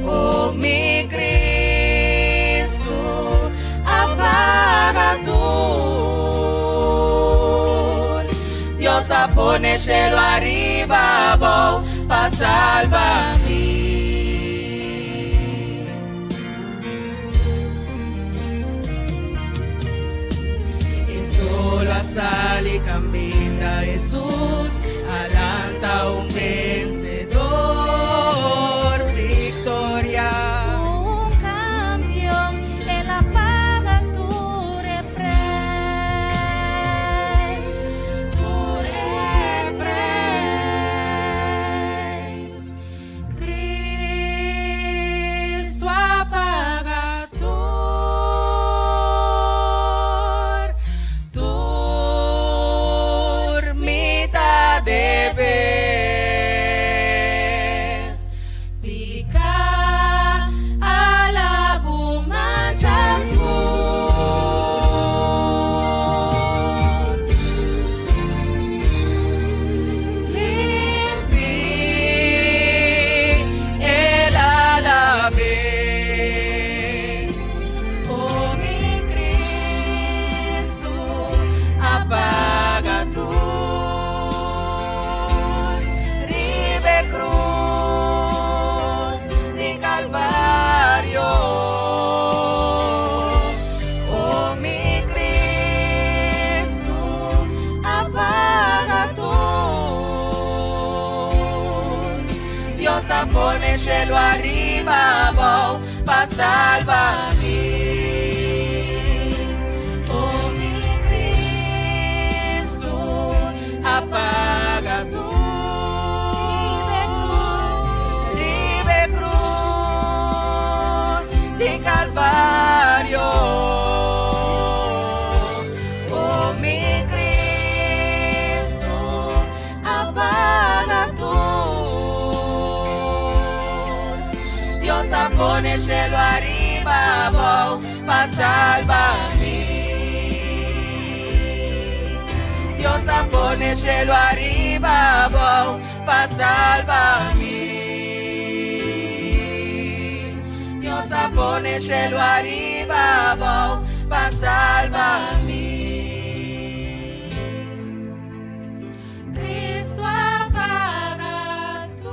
O mi Cristo, a paga tur. Dios a pone cielo ariba abou pa salba mi. E solo a sali caminda Hesus a lanta un vencedor, victoria. Un campeon, el a paga tur e prijs, tur e prijs. Cristo a paga tur, tur. Dios a pone shelu ariba abou pa salba mi. Oh mi Cristo a paga tur. Riba e cruz di Calvario. Oh mi Cristo a paga tur. Dios a pone shelu ariba abou pa salba mi. Dios a pone shelu ariba abou pa salba mi. Dios a pone shelu ariba abou pa salba mi. Cristo a paga tur.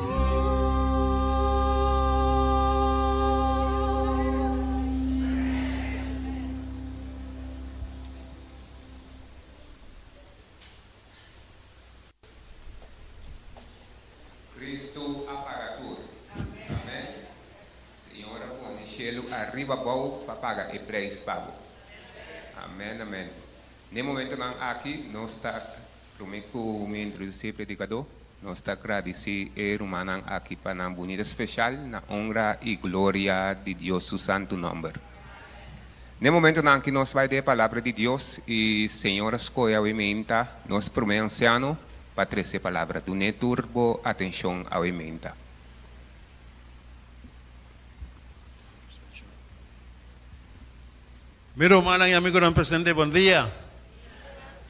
Cristo a paga tur. Amen. Señor a pone shelu ariba bou pa paga e prijs pa bo. Amen, amen. N'e momentonan aki nos ta, promé ku mi introdusí e predikadó, nos ta gradisí e rumannan aki pa nan bunita speshal na onra i gloria di Dios su santu nòmber. N'e momentonan aki nos bai den e Palabra di Dios i Señor a skohe awe meinta nos promé ansiano pa trese e Palabra. Dun'é tur bo atenshon awe meinta. Mi rumannan i amigunan presente, bon dia.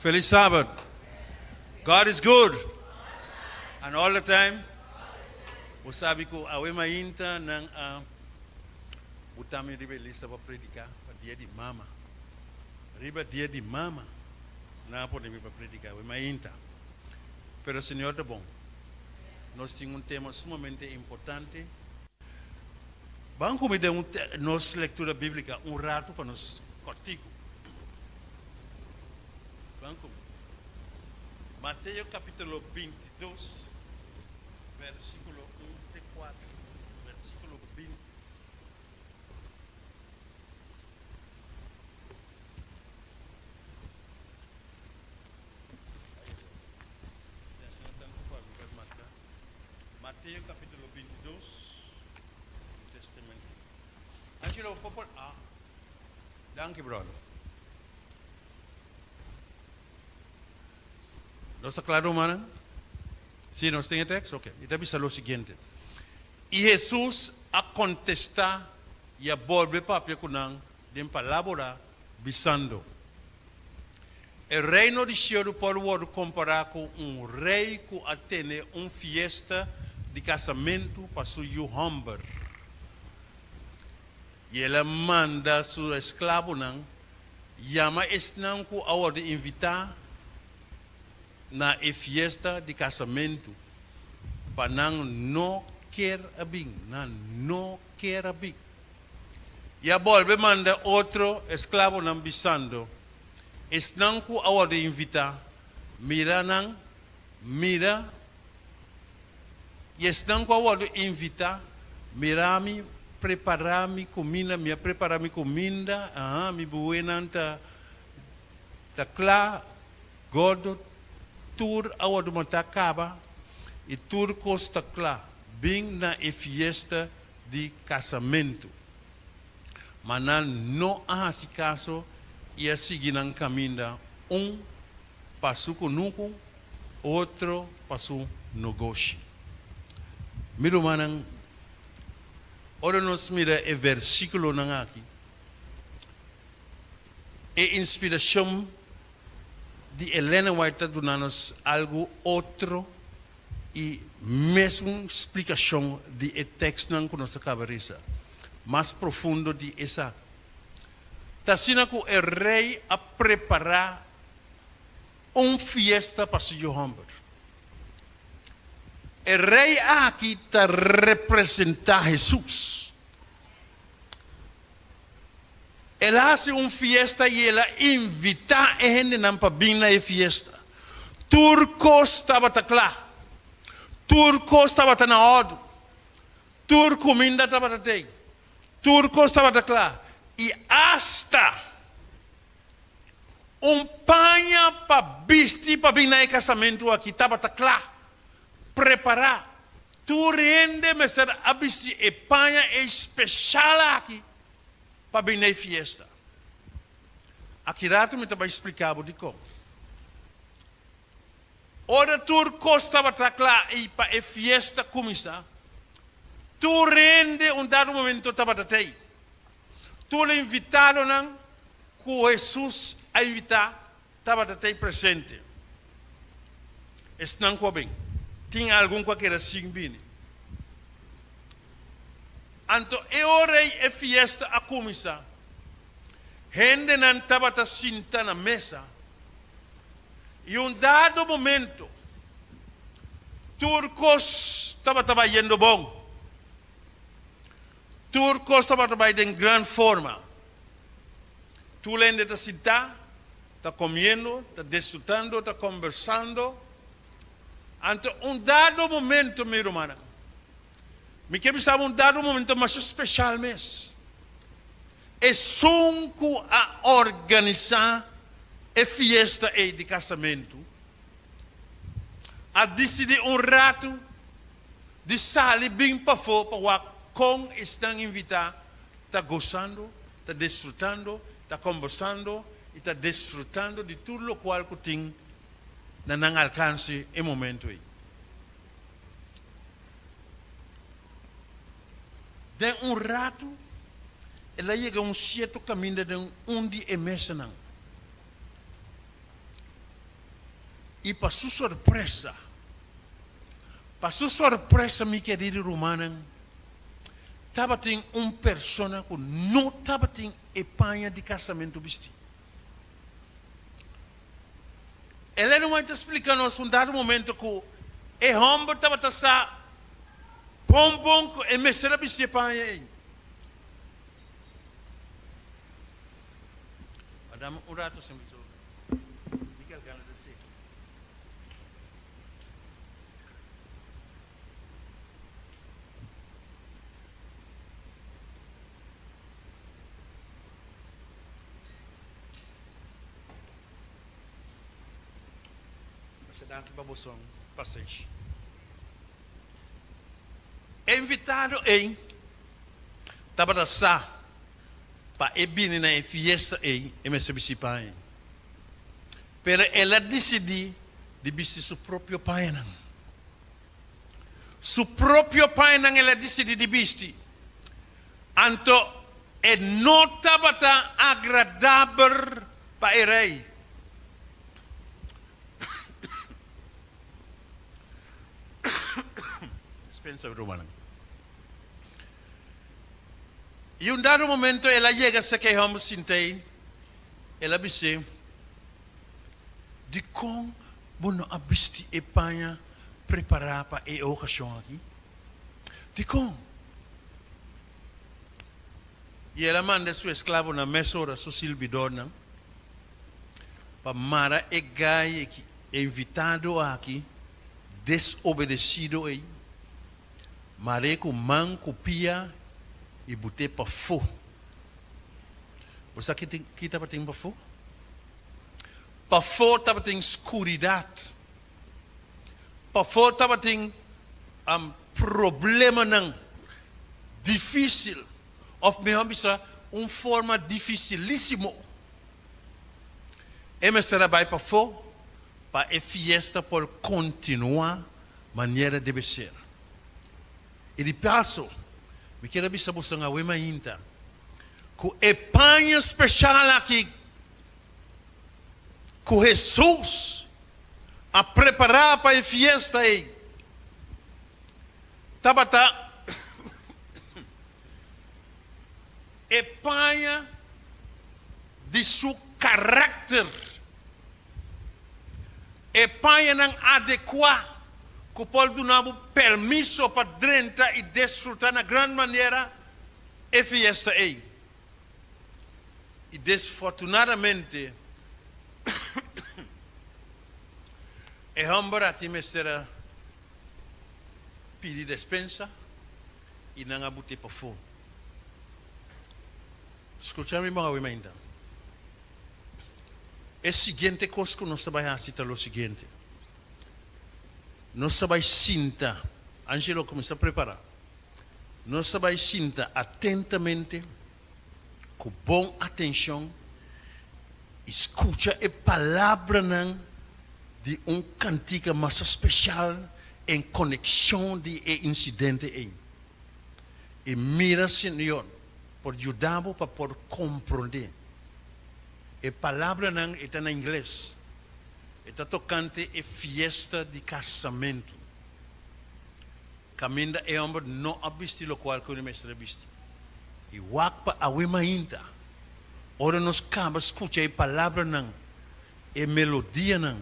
Feliz Sabbat. God is good. And all the time. Bo sabi ku awe mainta nan a buta mi riba e lista pa prediká pa dia di mama. Riba dia di mama nan a pone mi pa prediká awe mainta. Pero Señor ta bon. Nos tin un tema sumamente importante. Ban ku mi den un nos lectura bíblica un ratu pa nos kòrtiku. Ban ku mi. Mateo kapítulo 22, versíkulo un te kuater. Versíkulo 20. Mateo capítulo 22, Testamento. Angelo, por ah. Danki, brother. Nos ta kla, rumannan? Sí, nos tin e tekst? Ok. E ta bisa lo siguiente. I Hesus a kontestá i a bolbe papia ku nan den palabra, bisando, E Reino di shelu por wòrdu kompará ku un rei ku a tene un fiesta di kasamentu pa su yu hòmber. I el a manda su esklabonan yama esnan ku a wòrdu invitá na e fiesta di kasamentu, pa nan no ker a bin, nan no ker a bin. I a bolbe manda otro esklabonan bisando, Esnan ku a wòrdu invitá, mira nan, mira, i esnan ku a wòrdu invitá, mira mi prepará mi kuminda, mi a prepará mi kuminda, aha, mi buenan ta ta kla, gordo, tur a wòrdu matá kaba, i tur kos ta kla, bin na e fiesta di kasamentu. Ma nan no a hasi kaso i a sigui nan kaminda, un pa su kunuku, otro pa su nogoshi. Mi rumannan, ora nos mira e versíkulonan aki, e inspirashon di Elena White ta duna nos algu otro i mesun splikashon di e tekstnan ku nos a kaba resa, mas profundo di esaki. Ta asina ku e rei a prepará un fiesta pa su yu hòmber. E rei aki ta representá Hesus. El a hasi un fiesta i el a invitá e hendenan pa bin na e fiesta. Tur kos tabata kla. Tur kos tabata na òrdu. Tur kuminda tabata tei, tur kos tabata kla i asta un paña pa bisti pa bin na e kasamentu aki tabata kla, prepará. Tur hende mester a bisti e paña ei speshal aki pa bin na e fiesta. Aki ratu mi ta bai splika bo dikon. Ora tur kos tabata kla i pa e fiesta kuminsá, tur hende un dado momento tabata tei. Tur e invitadonan ku Hesus a invitá tabata tei presente. Esnan ku a bin, tin algun ku a keda sin bini. Anto e ora ei e fiesta a kuminsá. Hendenan tabata sinta na mesa, i un dado momento tur kos tabata bai yendo bon. Tur kos tabata bai den gran forma. Tur hende ta sintá, ta komiendo, ta disfrutando, ta kombersando. Anto un dado momento, mi rumannan, mi ke bisa bo un dado momento masha speshal mes. Esun ku a organisá e fiesta ei di kasamentu a disidí un ratu di sali bin pafó pa wak kon esnan invitá ta gosando, ta disfrutando, ta kombersando i ta disfrutando di tur lokual ku tin na nan alkanse e momentu ei. Den un ratu, el a yega un sierto kaminda den un di e mesanan. I pa su sorpresa, pa su sorpresa, mi kerido rumannan, tabatin un persona ku no tabatin e paña di kasamentu bistí. Elena White ta splika nos un dado momento ku e hòmber tabata sa bon bon ku e mester a bisti e paña ei. A dame un rato sin biso. Mi garganta ta seka. Masha danki pa boso pasenshi. E invitado ei tabata sa pa e bini na e fiesta ei e mester bisti paña. Pero el a disidí di bisti su propio pañanan. Su propio pañanan el a disidí di bisti. Anto e no tabata agradabel pa e rei. Dispensa mi rumannan. I un dado momento el a yega serka e hòmber sint'ei, el a bis'é, Dikon bo no a bisti e paña prepará pa e okashon aki? Dikon? I el a manda su esklabonan mesora, su sirbidornan, pa mara e gai aki, e invitado aki desobedesido ei, mar'é ku man ku pia i but'é pafó. Bo sa ki tabatin pafó? Pafó tabatin skuridat. Pafó tabatin problemanan difísil, òf mihó bisa un forma difisilísimo. E mester a bai pafó pa e fiesta por kontinuá manera debe ser. I di paso, mi kier a bisa boso awe mainta ku e paña speshal aki ku Hesus a prepará pa e fiesta ei tabata e paña di su karakter, e pañanan adekuá ku por duna bo permiso pa drenta i desfrutá na gran manera e fiesta ei. I desfortunadamente e hòmber aki mester a pidi despensa. I nan a but'é pafó. Skucha mi bon awe mainta. E siguiente kos ku nos ta bai hasi ta lo siguiente. Nos ta bai sinta, Angelo kuminsá prepará. Nos ta bai sinta atentamente, ku bon atenshon i skucha e palabranan di un kantika masha speshal en konekshon di e insidente ei. I mira Señor por yuda bo pa por komprondé. E palabranan e ta na ingles. E ta tokante e fiesta di kasamentu. Kaminda e hòmber no a bisti lokual ku e mester a bisti. I wak pa awe mainta, ora nos kaba skucha e palabranan, e melodianan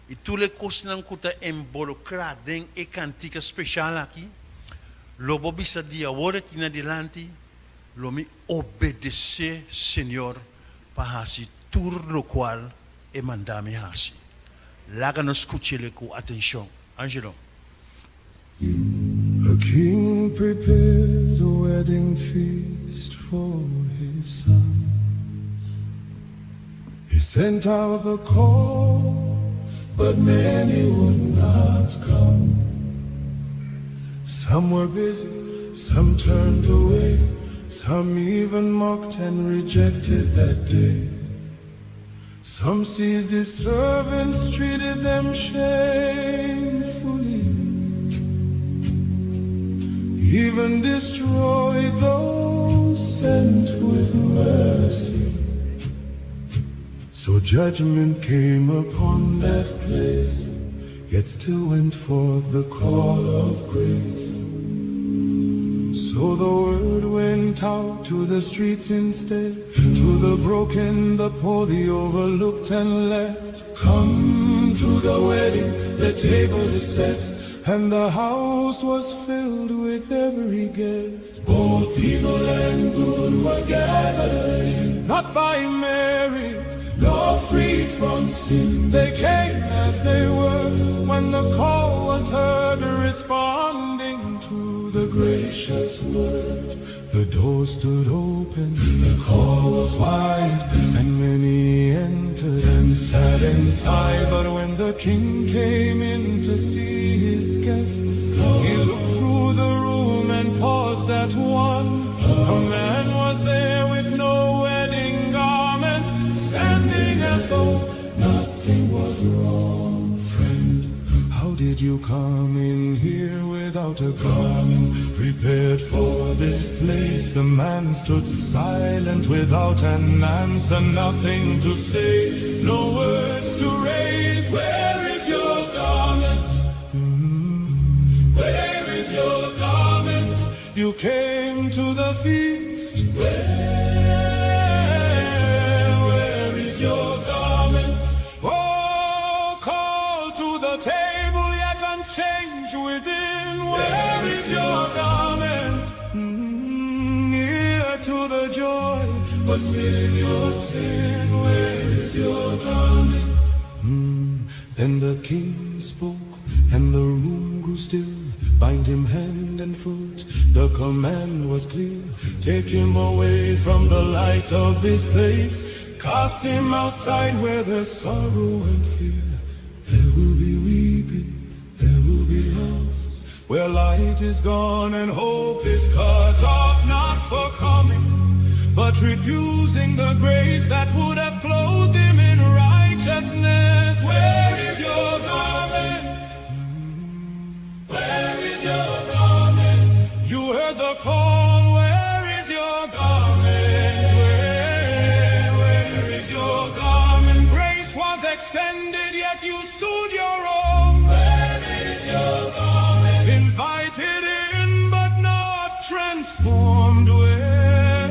i tur e kosnan ku ta embolokrá den e kantika speshal aki, lo bo bisa di awor aki na dilanti, Lo mi obedesé Señor pa hasi tur lokual E manda mi hasi. Laga nos skuch'El ku atenshon. Angelo. A king prepared a wedding feast for his son. He sent out the call, but many would not come. Some were busy, some turned away, some even mocked and rejected that day. Some seized his servants, treated them shamefully, even destroyed those sent with mercy. So judgment came upon that place, yet still went forth the call of grace. So the word went out to the streets instead, to the broken, the poor, the overlooked and left. Come to the wedding, the table is set, and the house was filled with every guest. Both evil and good were gathered in, not by merit, nor freed from sin. They came as they were when the call was heard, responding to the gracious word. The door stood open, the call was wide, and many entered and sat inside. But when the king came in to see his guests, he looked through the room and paused at one. A man was there with no wedding garment, standing as though nothing was wrong. Friend, how did you come in here without a garment prepared for this place? The man stood silent without an answer, nothing to say, no words to raise. Where is your garment? Where is your garment? You came to the feast. Where is your garment? Oh, call to the table, yet unchanged within. Where is your garment? Near to the joy, but still in your sin. Where is your garment? Then the king spoke, and the room grew still. Bind him hand and foot, the command was clear. Take him away from the light of this place. Cast him outside where there's sorrow and fear. There will be weeping, there will be loss. Where light is gone and hope is cut off, not for coming, but refusing the grace that would have clothed him in righteousness. Where is your garment? Where is your garment? You heard the call. Where is your garment? Where is your garment? Grace was extended, yet you stood your own. Where is your garment? Invited in, but not transformed. Where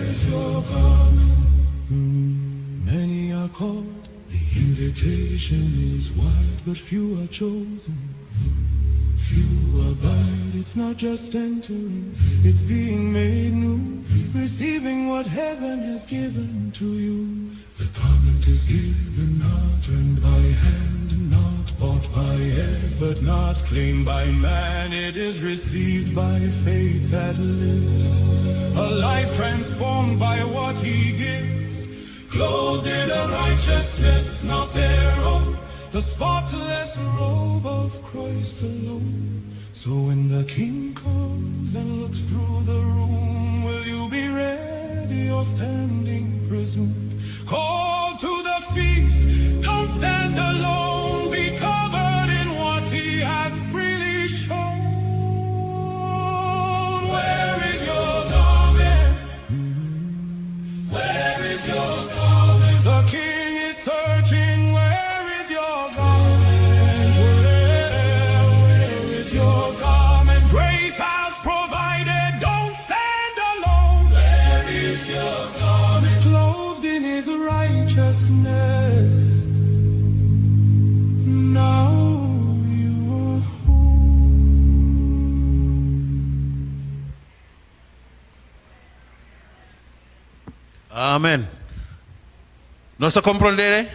is your garment? Many are called, the invitation is wide, but few are chosen. Few abide. It's not just entering, it's being made new, receiving what heaven has given to you. The garment is given, not earned by hand, not bought by effort. effort not claimed by man, it is received by faith that lives. A life transformed by what he gives, clothed in a righteousness not their own, the spotless robe of Christ alone. So when the King comes and looks through the room, will you be ready or standing presumed? Called to the feast, don't stand alone, be covered in what he has freely shown. Where is your garment? Where is your garment? The king is searching. Where is your garment? Where, where is your garment? Grace has provided. Don't stand alone. Where is your garment? Clothed in his righteousness. Now you are Amen. Nos ta komprondé?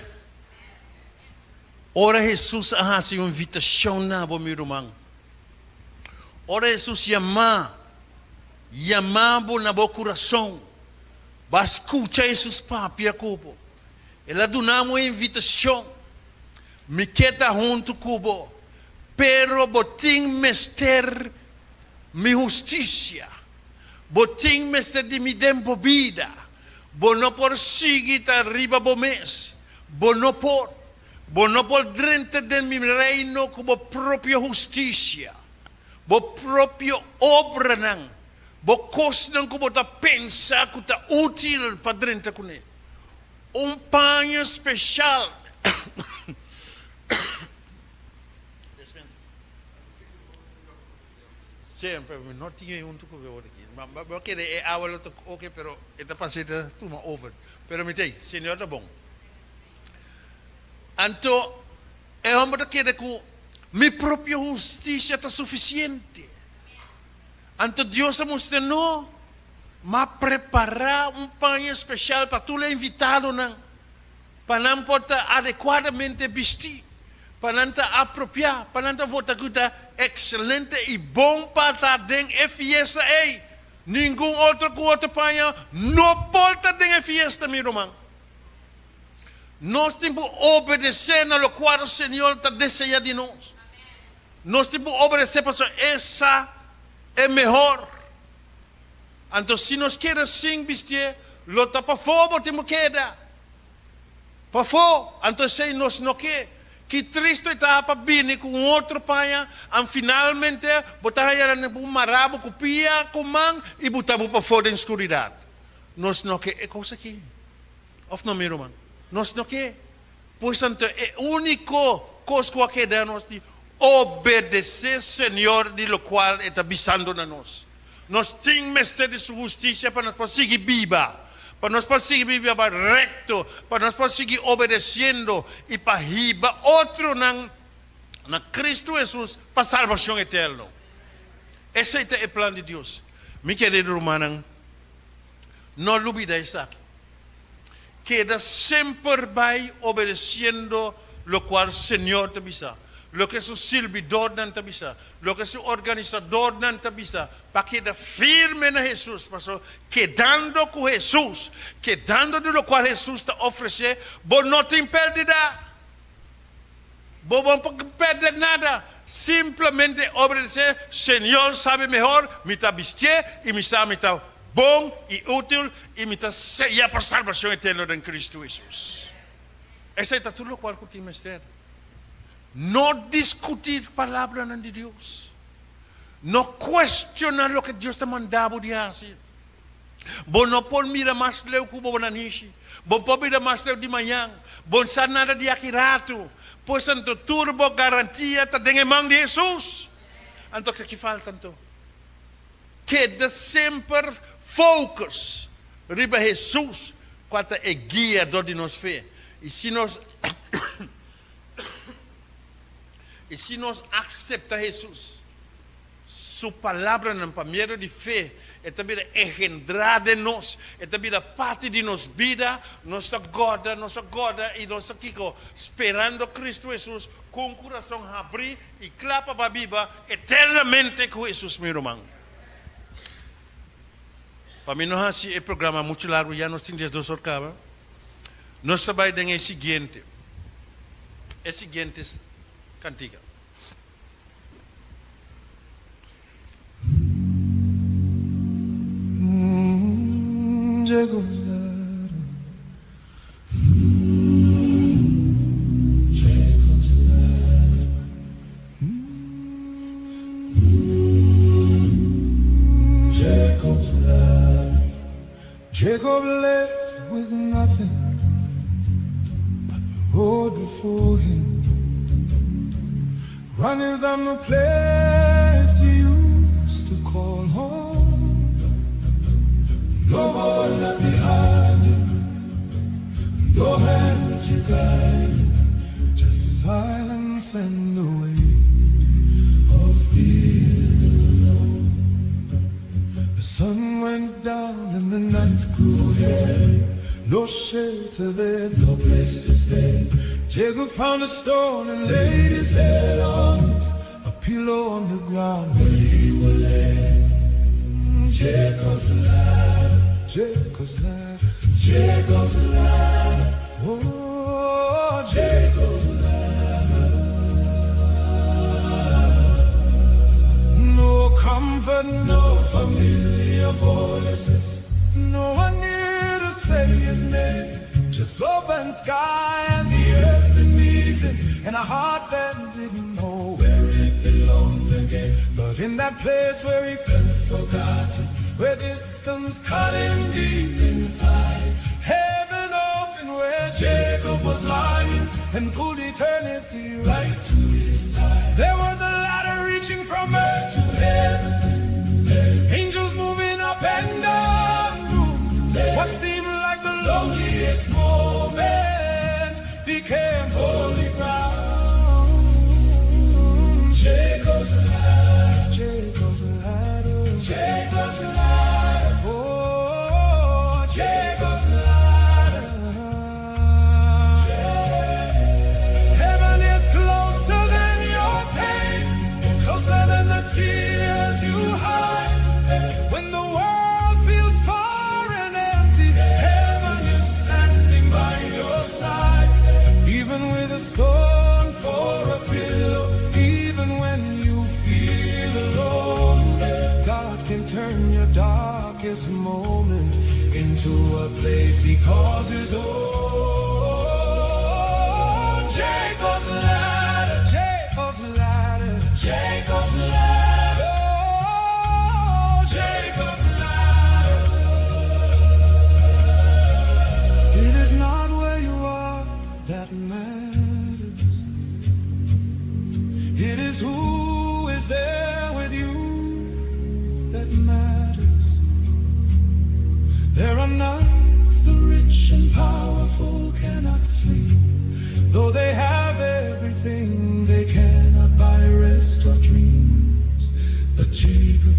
Ora Hesus a hasi un invitashon na bo, mi ruman. Ora Hesus yama, yama bo na bo kurason. Bo a skucha Hesus papia ku bo. El a duna bo un invitashon. Mi ke ta huntu ku bo, pero bo tin mester mi hustisia. Bo tin mester di mi den bo bida. Bo no por sigui ta riba bo mes. Bo no por. Bo no por drenta den mi reino ku bo propio hustisia, bo propio obranan, bo kosnan ku bo ta pensa ku ta útil pa drenta kuné. Un paña speshal. Semper mi no tin e huntu ku mi awor aki. Ma bo kere e awa lo ta oke pero e ta pasa e ta tuma over. Pero mi ta ei, Señor ta bon. Anto e homber ta kere ku mi propio hustisia ta sufisiente. Anto Dios a mustra no, m'a prepara un paña speshal pa tur e invitadonan. Pa nan por ta adekuadamente bistí, pa nan ta apropiá, pa nan ta vota ku ta ekselente i bon pa ta den e fiesta ei. Ningun otro ku otro paña no por ta den e fiesta, mi ruman. Nos tin por obedesé na lokual Señor ta deseá di nos. Nos tin por obedesé pasobra E sa e mehor. Anto si nos keda sin bistié, lo ta pafó bo tin bo keda. Pafó! Anto esei nos no ke. Ki tristu e ta pa bini ku un otro paña, an finalmente bo ta haña nan bo mará bo ku pia, ku man i buta bo pafó den skuridat. Nos no ke e kos aki. Òf no, mi ruman? Nos no ke. Pues anto e úniko kos ku a keda nos di obedesé Señor di lokual e ta bisando na nos. Nos tin mester di su hustisia pa nos por sigui biba, pa nos por sigui biba rekto, pa nos por sigui obedesiendo i pa hiba otronan na Kristu Hesus pa salbashon eterno. Esei ta e plan di Dios. Mi kerido rumannan, no lubida esaki. Keda semper bai obedesiendo lokual Señor ta bisa, loke su sirbidornan ta bisa, Loke su organisadornan ta bisa pa keda firme na Hesus, pasobra kedando ku Hesus, kedando di lokual Hesus ta ofresé, bo no tin pèrdida. Bo bo por pèrdè nada. Simplemente obedesé, Señor sabe mehor, mi ta bistié i mi sa mi ta bon i útil i mi ta seya pa salbashon eterno den Kristu Hesus. Esei ta tur lokual ku tin mester. No diskutí palabranan di Dios. No kuestioná loke Dios ta manda bo di hasi. Bo no por mira mas leu ku bo nanishi. Bo no por mira mas leu di mañan. Bo no sa nada di aki ratu. Pues anto tur bo garantia ta den e man di Hesus. Anto ke ki falta anto? Keda semper focus riba Hesus, kua ta e guiador di nos fe. I si nos. I si nos akseptá Hesus su palabranan pa medio di fe E ta bira engendrá den nos, e ta bira parti di nos bida, nos ta gòrda, nos ta gòrda i nos ta kiko? Sperando Kristu Hesus ku un kurason habrí i kla pa biba eternamente ku Hesus, mi ruman. Pa mi no hasi e programa muchu largu, ya nos tin diesdos or kaba, nos ta bai den e siguiente, e siguiente kantika. Jacob's ladder. Jacob left with nothing but the road before him. Running from the place he used to call home. No voice left behind him, no hand to guide him, just silence and the weight of being alone. The sun went down and the night grew heavy. No shelter there, no place to stay. Jacob found a stone and laid his head on it, a pillow on the ground where he would lay. Jacob's ladder, Jacob's ladder, Jacob's ladder, oh, Jacob's ladder. No comfort, no familiar voices, no one near to say his name. Just open sky and the earth beneath it, and a heart that didn't know where it belonged again. But in that place where he felt forgotten, where distance cut him deep inside, heaven opened where Jacob was lying and pulled eternity right to his side. There was a ladder reaching from earth to heaven, angels moving up and down. What seemed like the loneliest moment became holy ground. Jacob's ladder, Jacob's ladder, Jacob's ladder, oh, Jacob's ladder. Heaven is closer than your pain, closer than the tears you hide. When the world feels far and empty, heaven is standing by your side. Even with a stone for a pillow, even when you feel alone, God can turn your darkest moment into a place He calls His own. Jacob's ladder, Jacob's ladder, Jacob's ladder, oh, Jacob's ladder. It is not where you are that matters. It is who is there with you that matters. There are nights the rich and powerful cannot sleep. Though they have everything, they cannot buy rest or dreams. But Jacob,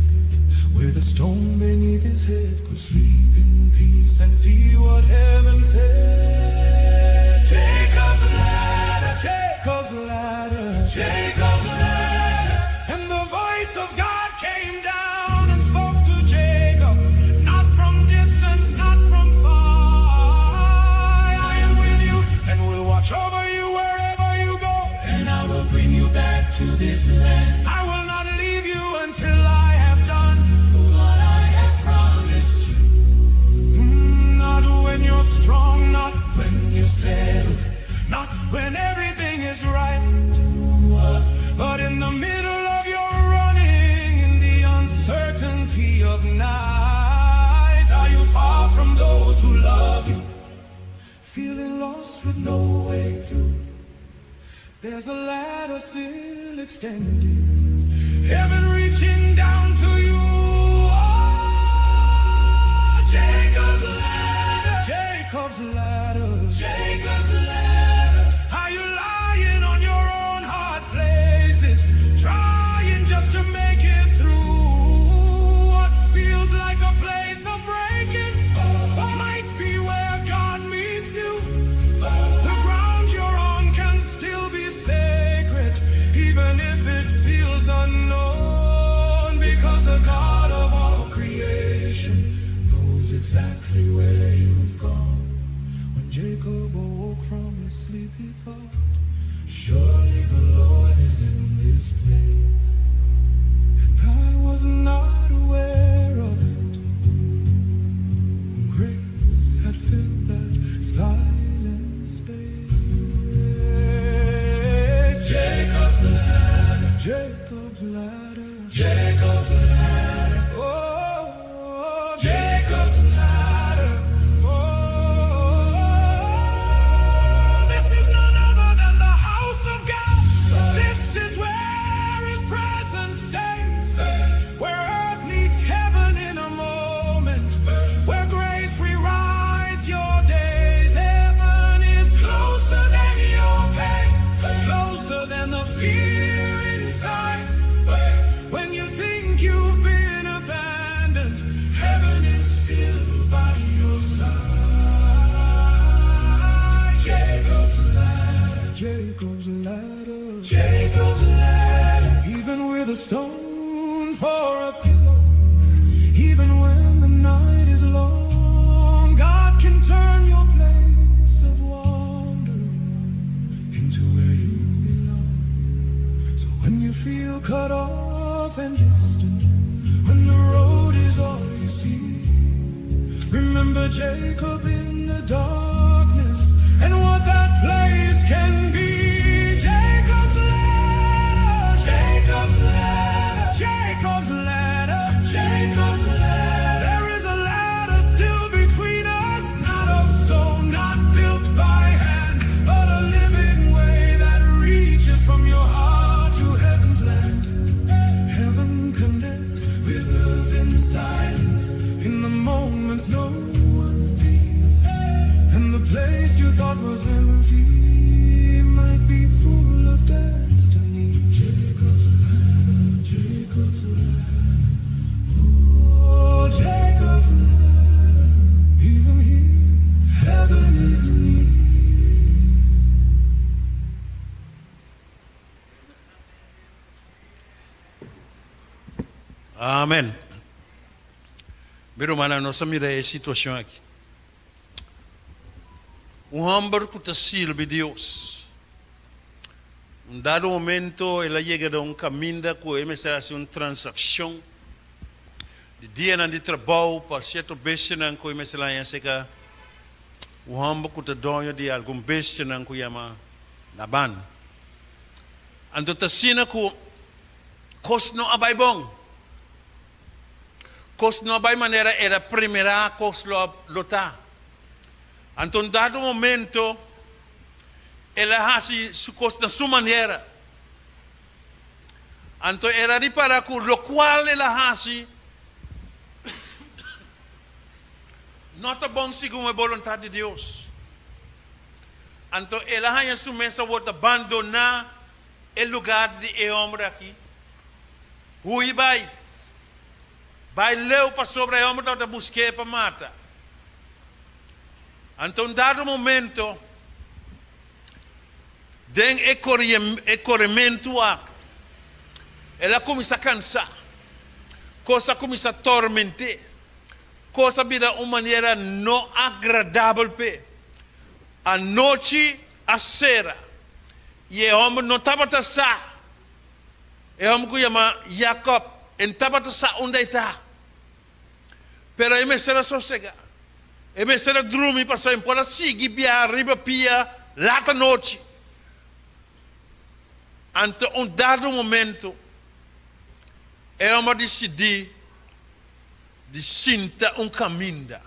with a stone beneath his head, could sleep in peace and see what heaven said. Jacob's ladder, Jacob's ladder, Jacob's ladder. And the voice of God came down and spoke to Jacob, not from distance, not from far. I am with you and will watch over you wherever you go, and I will bring you back to this land. I will not leave you until I have done what I have promised you. Not when you're strong, not when you're settled, not when everything is right, but in the middle of your running, in the uncertainty of night, are you far from those who love you, feeling lost with no way through? There's a ladder still extended, heaven reaching down to you. Oh, Jacob's ladder, Jacob's ladder, Jacob's ladder. Are you lying on your own hard places, trying just to make it through what feels like it feels unknown, because the God of all creation knows exactly where you've gone. When Jacob awoke from his sleep, he thought, Surely the Lord is in this place. And I was not aware of it. Grace had filled that silent space. Jacob's ladder, Jacob's ladder, Jacob's ladder. Oh, Jacob's ladder. Oh, this is none other than the house of God. This is where His presence stays. Where earth meets heaven in a moment. Where grace rewrites your days. Heaven is closer than your pain, closer than the fear inside. When you think you've been abandoned, heaven is still by your side. Jacob's ladder, Jacob's ladder, Jacob's ladder. Even with a stone for a pillow, even when the night is long, God can turn your place of wandering into where you belong. So when you feel cut off and distant, when the road is all you see, remember Jacob in the darkness and what that place can be. Jacob's ladder, Jacob's ladder, Jacob's ladder, Jacob's ladder. There is a ladder still between us, not of stone, not built by hand, but a living way that reaches from your heart to heaven's land. Heaven connects with earth in silence, in the moments no one sees. And the place you thought was empty might be full of destiny. Jacob's ladder, Jacob's ladder, oh, Jacob's ladder. Even here, heaven is near. Amen. Mi rumannan, nos a mira e situashon aki. Un hòmber ku ta sirbi Dios. Un dado momento el a yega na un kaminda ku e mester hasi un transakshon di dianan di trabou pa sierto bestianan ku e mester haña aserka un hòmber ku ta doño di algun bestianan ku yama Laban. Anto ta asina ku kos no a bai bon. Kos no a bai manera el a primerá kos lo a lo ta. Anto un dado momento el a hasi su kos na su manera. Anto el a ripará ku lokual el a hasi no ta bon segun e boluntat di Dios. Anto el a haña su mes awor ta bandoná e lugar di e homber aki. Hui bai. Bai leu pasobra e homber tabata busk'é pa mata. Anto un dado momento, den e e korementu aki, el a kuminsá kansá. Kos a kuminsá torment'é. Kos a bira un manera no agradabel p'e. Anochi a sera i e hòmber no tabata sa, e hòmber ku yama Jakòb, e no tabata sa unda e ta. Pero e mester a sosegá, e mester a drumi pasobra e por a sigui biaha riba pia lat anochi. Anto un dado momento e hòmber a disidí di sinta un kaminda.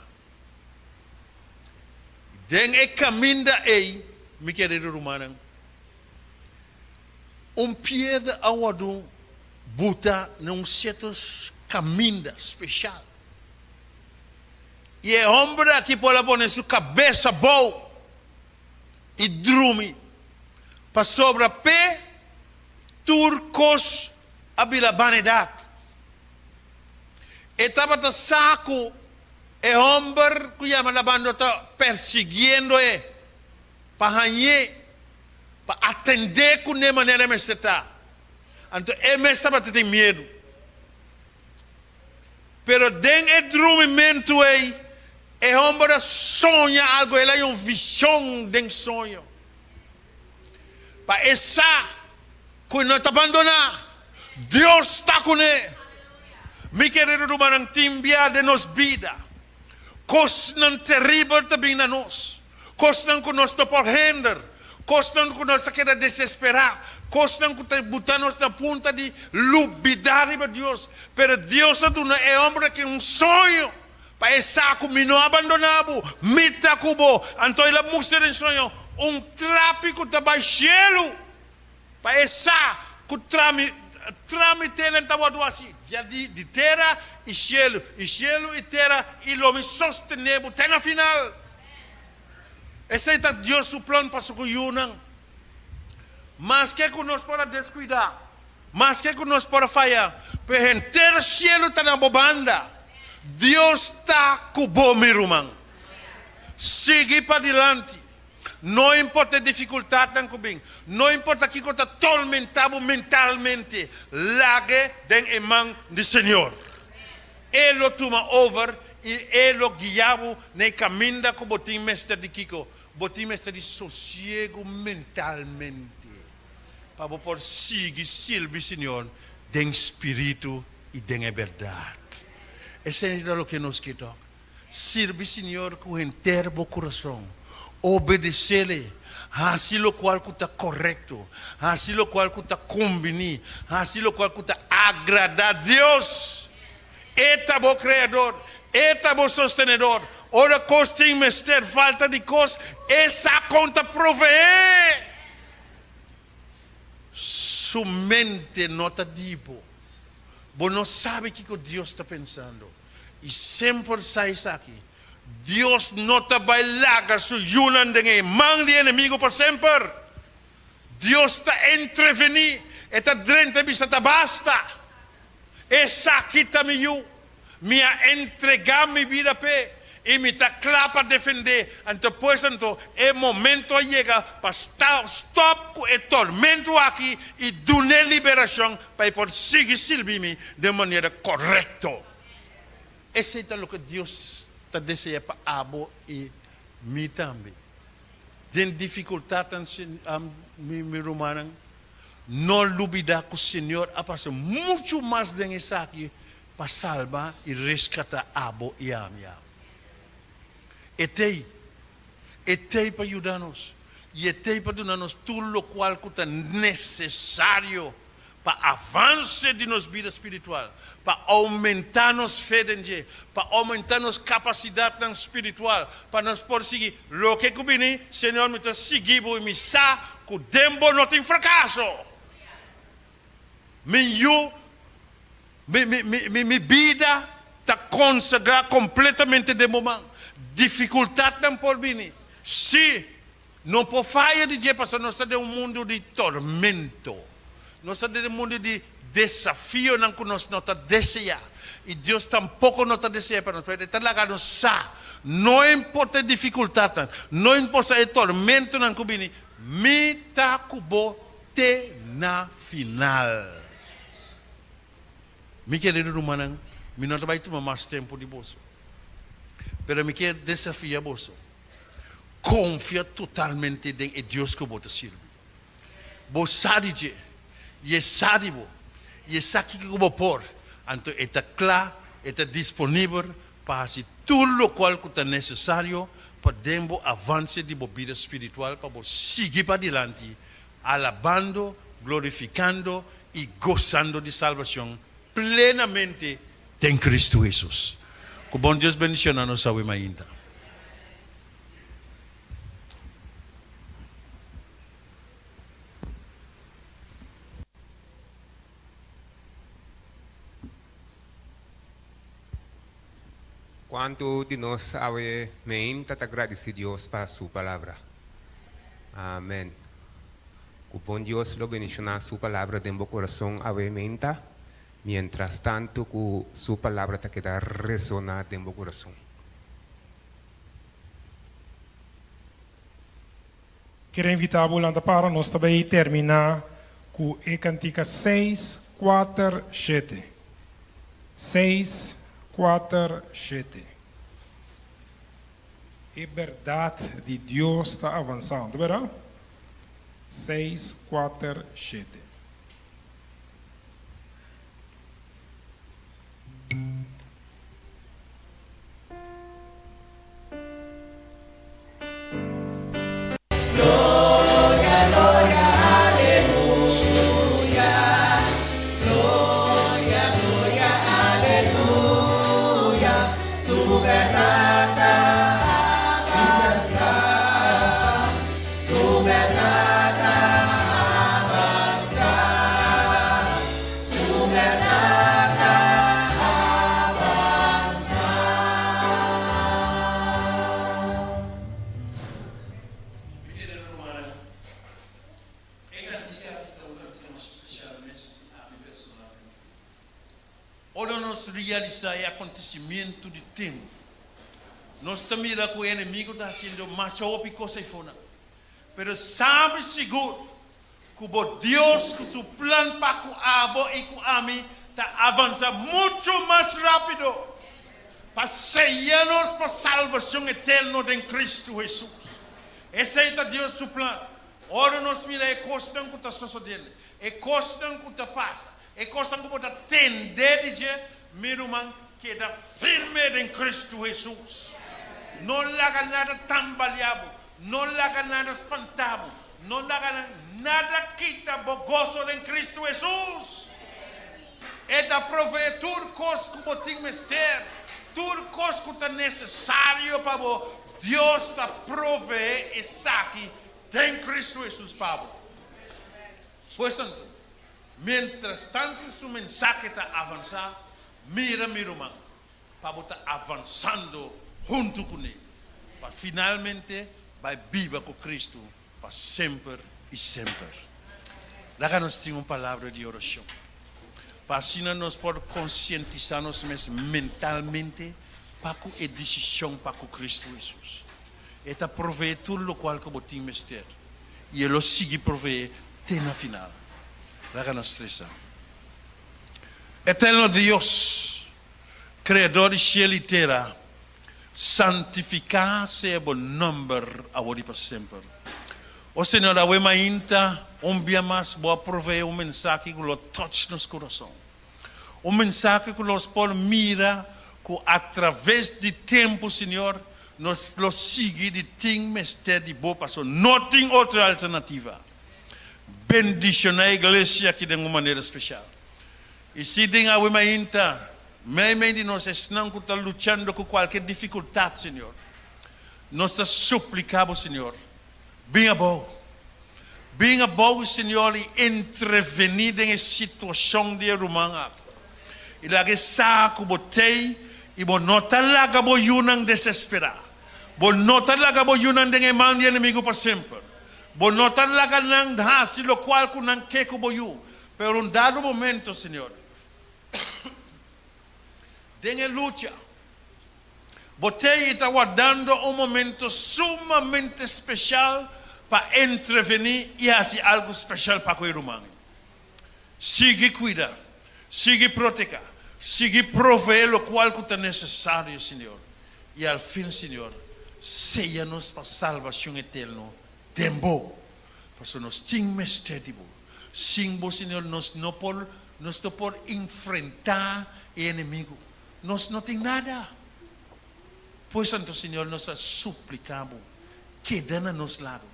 Den e kaminda ei, mi kerido rumannan, un piedra a wòrdu buta na un sierto kaminda speshal. I e hòmber aki por a pone su kabes abou i drumi, pasobra p'e tur kos a bira banedat. E tabata sa ku E homber ku yama Laban lo ta persiguiendo e pa hañ'é, pa atendé kuné manera e mester ta. Anto e mes tabata tin miedu. Pero den e drumimentu ei, e hòmber a soña algu, el a haña un vishon den soño. Pa e sa ku e no ta bandoná, Dios ta kuné. Mi kerido rumannan, tin bia den nos bida, kosnan teribel ta bin na nos, kosnan ku nos no por hender, kosnan ku nos ta keda desesperá, kosnan ku ta buta nos na punta di lubidá riba Dios. Pero Dios a duna e hòmber aki un soño pa e sa ku mi no a bandoná bo, mi ta ku bo. Anto el a mustra den soño un trapi ku ta bai shelu pa e sa ku trami tramitenan ta wòrdu hasi dia di di tera i shelu, i shelu i tera, i lo mi sostené bo te na final. Esei ta Dios su plan pa su ku yunan. Maske ku nos por a deskuidá, maske ku nos por a faya, pero henter shelu ta na bo banda. Dios ta ku bo, mi ruman. Sigui padilanti. No importa e difikultatnan ku bin, no importa kiko ta tormentá bo mentalmente, lag'e den e man di Señor. E lo tuma over i E lo guia bo na e kaminda ku bo tin mester di kiko? Bo tin mester di sosiegu mentalmente pa bo por sigui sirbi Señor den spiritu i den e bèrdat. Esei ta loke nos ke tok. Sirbi Señor ku henter bo kurason. Obedesele. Hasi lokual ku ta korekto. Hasi lokual ku ta kombiní. Hasi lokual ku ta agradá Dios. E ta bo Kreador. E ta bo Sostenedor. Ora kos tin mester falta di kos, E sa kon ta proveé. Su mente no ta di bo. Bo no sabi kiko Dios ta pensando. I semper sa esaki, Dios no ta bai laga su yunan den e man di enemigu pa semper. Dios ta entrevení, e ta drenta i bisa, Ta basta! Esaki ta mi yu. Mi a entregá mi bida p'e, i mi ta kla pa defend'é. Anto pues anto e momento a yega pa stòp ku e tormento aki i dun'é liberashon pa e por sigui sirbi mi den manera korekto. Esei ta loke Dios ta desea pa abo i mi tambe. Den difikultatnan, mi rumannan, no lubidá ku Señor a pasa muchu mas den esaki pa salba i reskatá abo i ami. E t'ei. E t'ei pa yuda nos i e t'ei pa duna nos tur lokual ku ta nesesario pa avanse di nos bida spiritual, pa oumentá nos fe den dje, pa oumentá nos kapasidatnan spiritual, pa nos por sigui loke ku bini, Señor, mi ta sigui bo i mi sa ku den bo no tin frakaso. Mi yu, mi, mi, mi, mi, mi bida ta konsagrá kompletamente den bo man. Difikultatnan por bini. Sí, no por faya di dje pasobra nos ta den un mundu di tormento. Nos ta den un mundu di desafionan ku nos no ta deseá. I Dios tampoko no ta deseá pa nos. Pero e ta laga nos sa, no importa e difikultatnan, no importa e tormentonan ku bini, mi ta ku bo te na final. Mi kerido rumannan, mi no ta bai tuma mas tempu di boso, pero mi kier desafia boso, konfia totalmente den e Dios ku bo ta sirbi. Bo sa di dje, i e sa di bo, i e sa kiko ku bo por, anto e ta kla, e ta disponibel pa hasi tur lokual ku ta nesesario pa den bo avanse di bo bida spiritual pa bo sigui padilanti alabando, glorifikando i gosando di salbashon plenamente den Kristu Hesus. Ku bon Dios bendishona nos awe mainta. Kuantu di nos awe meinta ta gradisí Dios pa Su Palabra? Amen. Ku bon Dios lo bendishoná Su Palabra den bo kurason awe meinta, mientras tantu ku Su Palabra ta keda resoná den bo kurason. Kier invitá bo lanta para, nos ta bai terminá. ku e kantika seis, kuater, shete. Seis, kuater, shete. E bèrdat di Dios ta avansando, bèrdat? Seis, kuater, shete. Gloria, gloria, aleluya. Gloria, gloria, aleluya. Su berdad ta avanza. Su berdad ta avanza. Su berdad ta avanza. Mi kere rumannan, e kantika aki ta un kantika masha spesial mes di ami personalmente. Ora nos realisá e akontesimentu di tempu, nos ta mira ku e enemigu ta hasiendo masha hopi kos eifonan. Pero sabi sigur ku bo Dios ku su plan pa ku abo i ku ami ta avansa muchu mas rápido pa seya nos pa salbashon eterno den Kristu Hesus. Esei ta Dios su plan. Ora nos mira e kosnan ku ta sosodiendo, e kosnan ku ta pasa, e kosnan ku bo ta tende di dje, mi ruman, keda firme den Kristu Hesus. No laga nada tambaliá bo, No laga nada spanta bo. No laga nada kita bo goso den Cristo Hesus. E ta provee tur cos cu bo tin mester, tur cos cu ta necesario pa bo, Dios ta provee esaki den Cristo Hesus pa bo. Pues anto, mientras tanto su mensahe ta avansa, mira mi ruman, pa bo ta avansando huntu kuné, pa finalmente bai biba ku Kristu pa semper i semper. Laga nos tin un palabra di orashon, pa asina nos por konsientisá nos mes mentalmente pa ku e desishon pa ku Kristu Hesus. E ta proveé tur lokual ku bo tin mester, i e lo sigui proveé te na final. Laga nos resa. Eterno Dios, Creador di cielo y tera, santifica sea bo nomber awor y pa semper. O Señor, awe mainta un bia mas bo a provee un mensahe cu lo touch nos curason. Un mensahe cu nos por mira cu a traves di tempo, Señor, nos lo sigui di tin mester di bo pasobra no tin otro alternativa. Bendiciona e iglesia aki den un manera special. I si den awe mainta, meimei di nos esnan ku ta luchando ku kualke difikultat, Señor, nos ta supliká Bo, Señor, bin abou. Bin abou, Señor, i entrevení den e situashon di e ruman aki. I laga e sa ku Bo t'ei i Bo no ta laga Bo yunan desesperá. Bo no ta laga Bo yunan den e man di enemigu pa semper. Bo no ta laga nan hasi lokual ku nan ke ku Bo yu. Pero un dado momento, Señor, den e lucha, Bo t'ei i ta wardando un momento sumamente special pa entrevení i haci algo special pa cu e ruman. Sigui cuida, sigui proteca, sigui proveé locual cu ta necesario, Señor. I al fin, Señor, seya nos pa salbacion eterno den Bo, pasobra nos tin mester di Bo. Sin bo, Señor, nos no por, nos no por enfrentá e enemigu. Nos no tin nada. Pues anto, Señor, nos a supliká bo, keda na nos lado.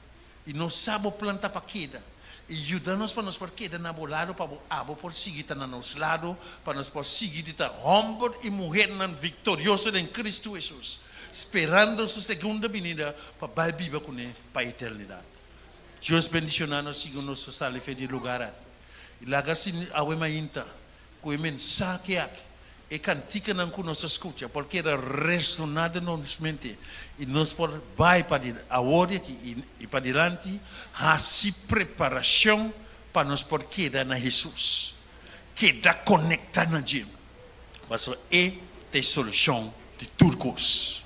I nos sa bo plan ta pa keda. I yuda nos pa nos por keda na bo lado, pa bo abo por sigui ta na nos lado, pa nos por sigui di ta hòmber i muhernan viktorioso den Kristu Hesus, sperando su segunda binida pa bai biba kuné pa eternidat. Dios bendiciona nos segun nos ta sali fe di lugar aki. Y laga si awe mainta cu e mensahe aki, e canticanan cu nos a scucha por keda resona den nos mente y nos por bay pa di awor di aki y padilanti haci preparacion pa nos por keda na Jesus, keda conecta na dje, pasobra e ta e solucion di tur cos.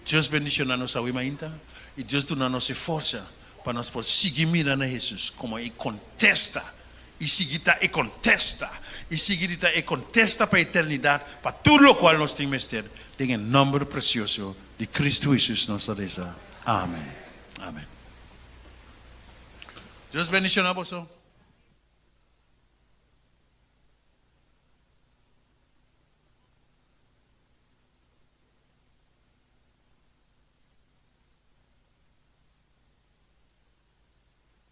Dios bendiciona nos awe mainta y Dios duna nos e forsa pa nos por sigui mira na Jesus como e contesta. I sigui ta e kontesta, i sigui di ta e kontesta pa eternidat pa tur lokual nos tin mester, den e nòmber presioso di Kristu Hesus nos ta resa. Amen. Amen. Dios bendiciona boso.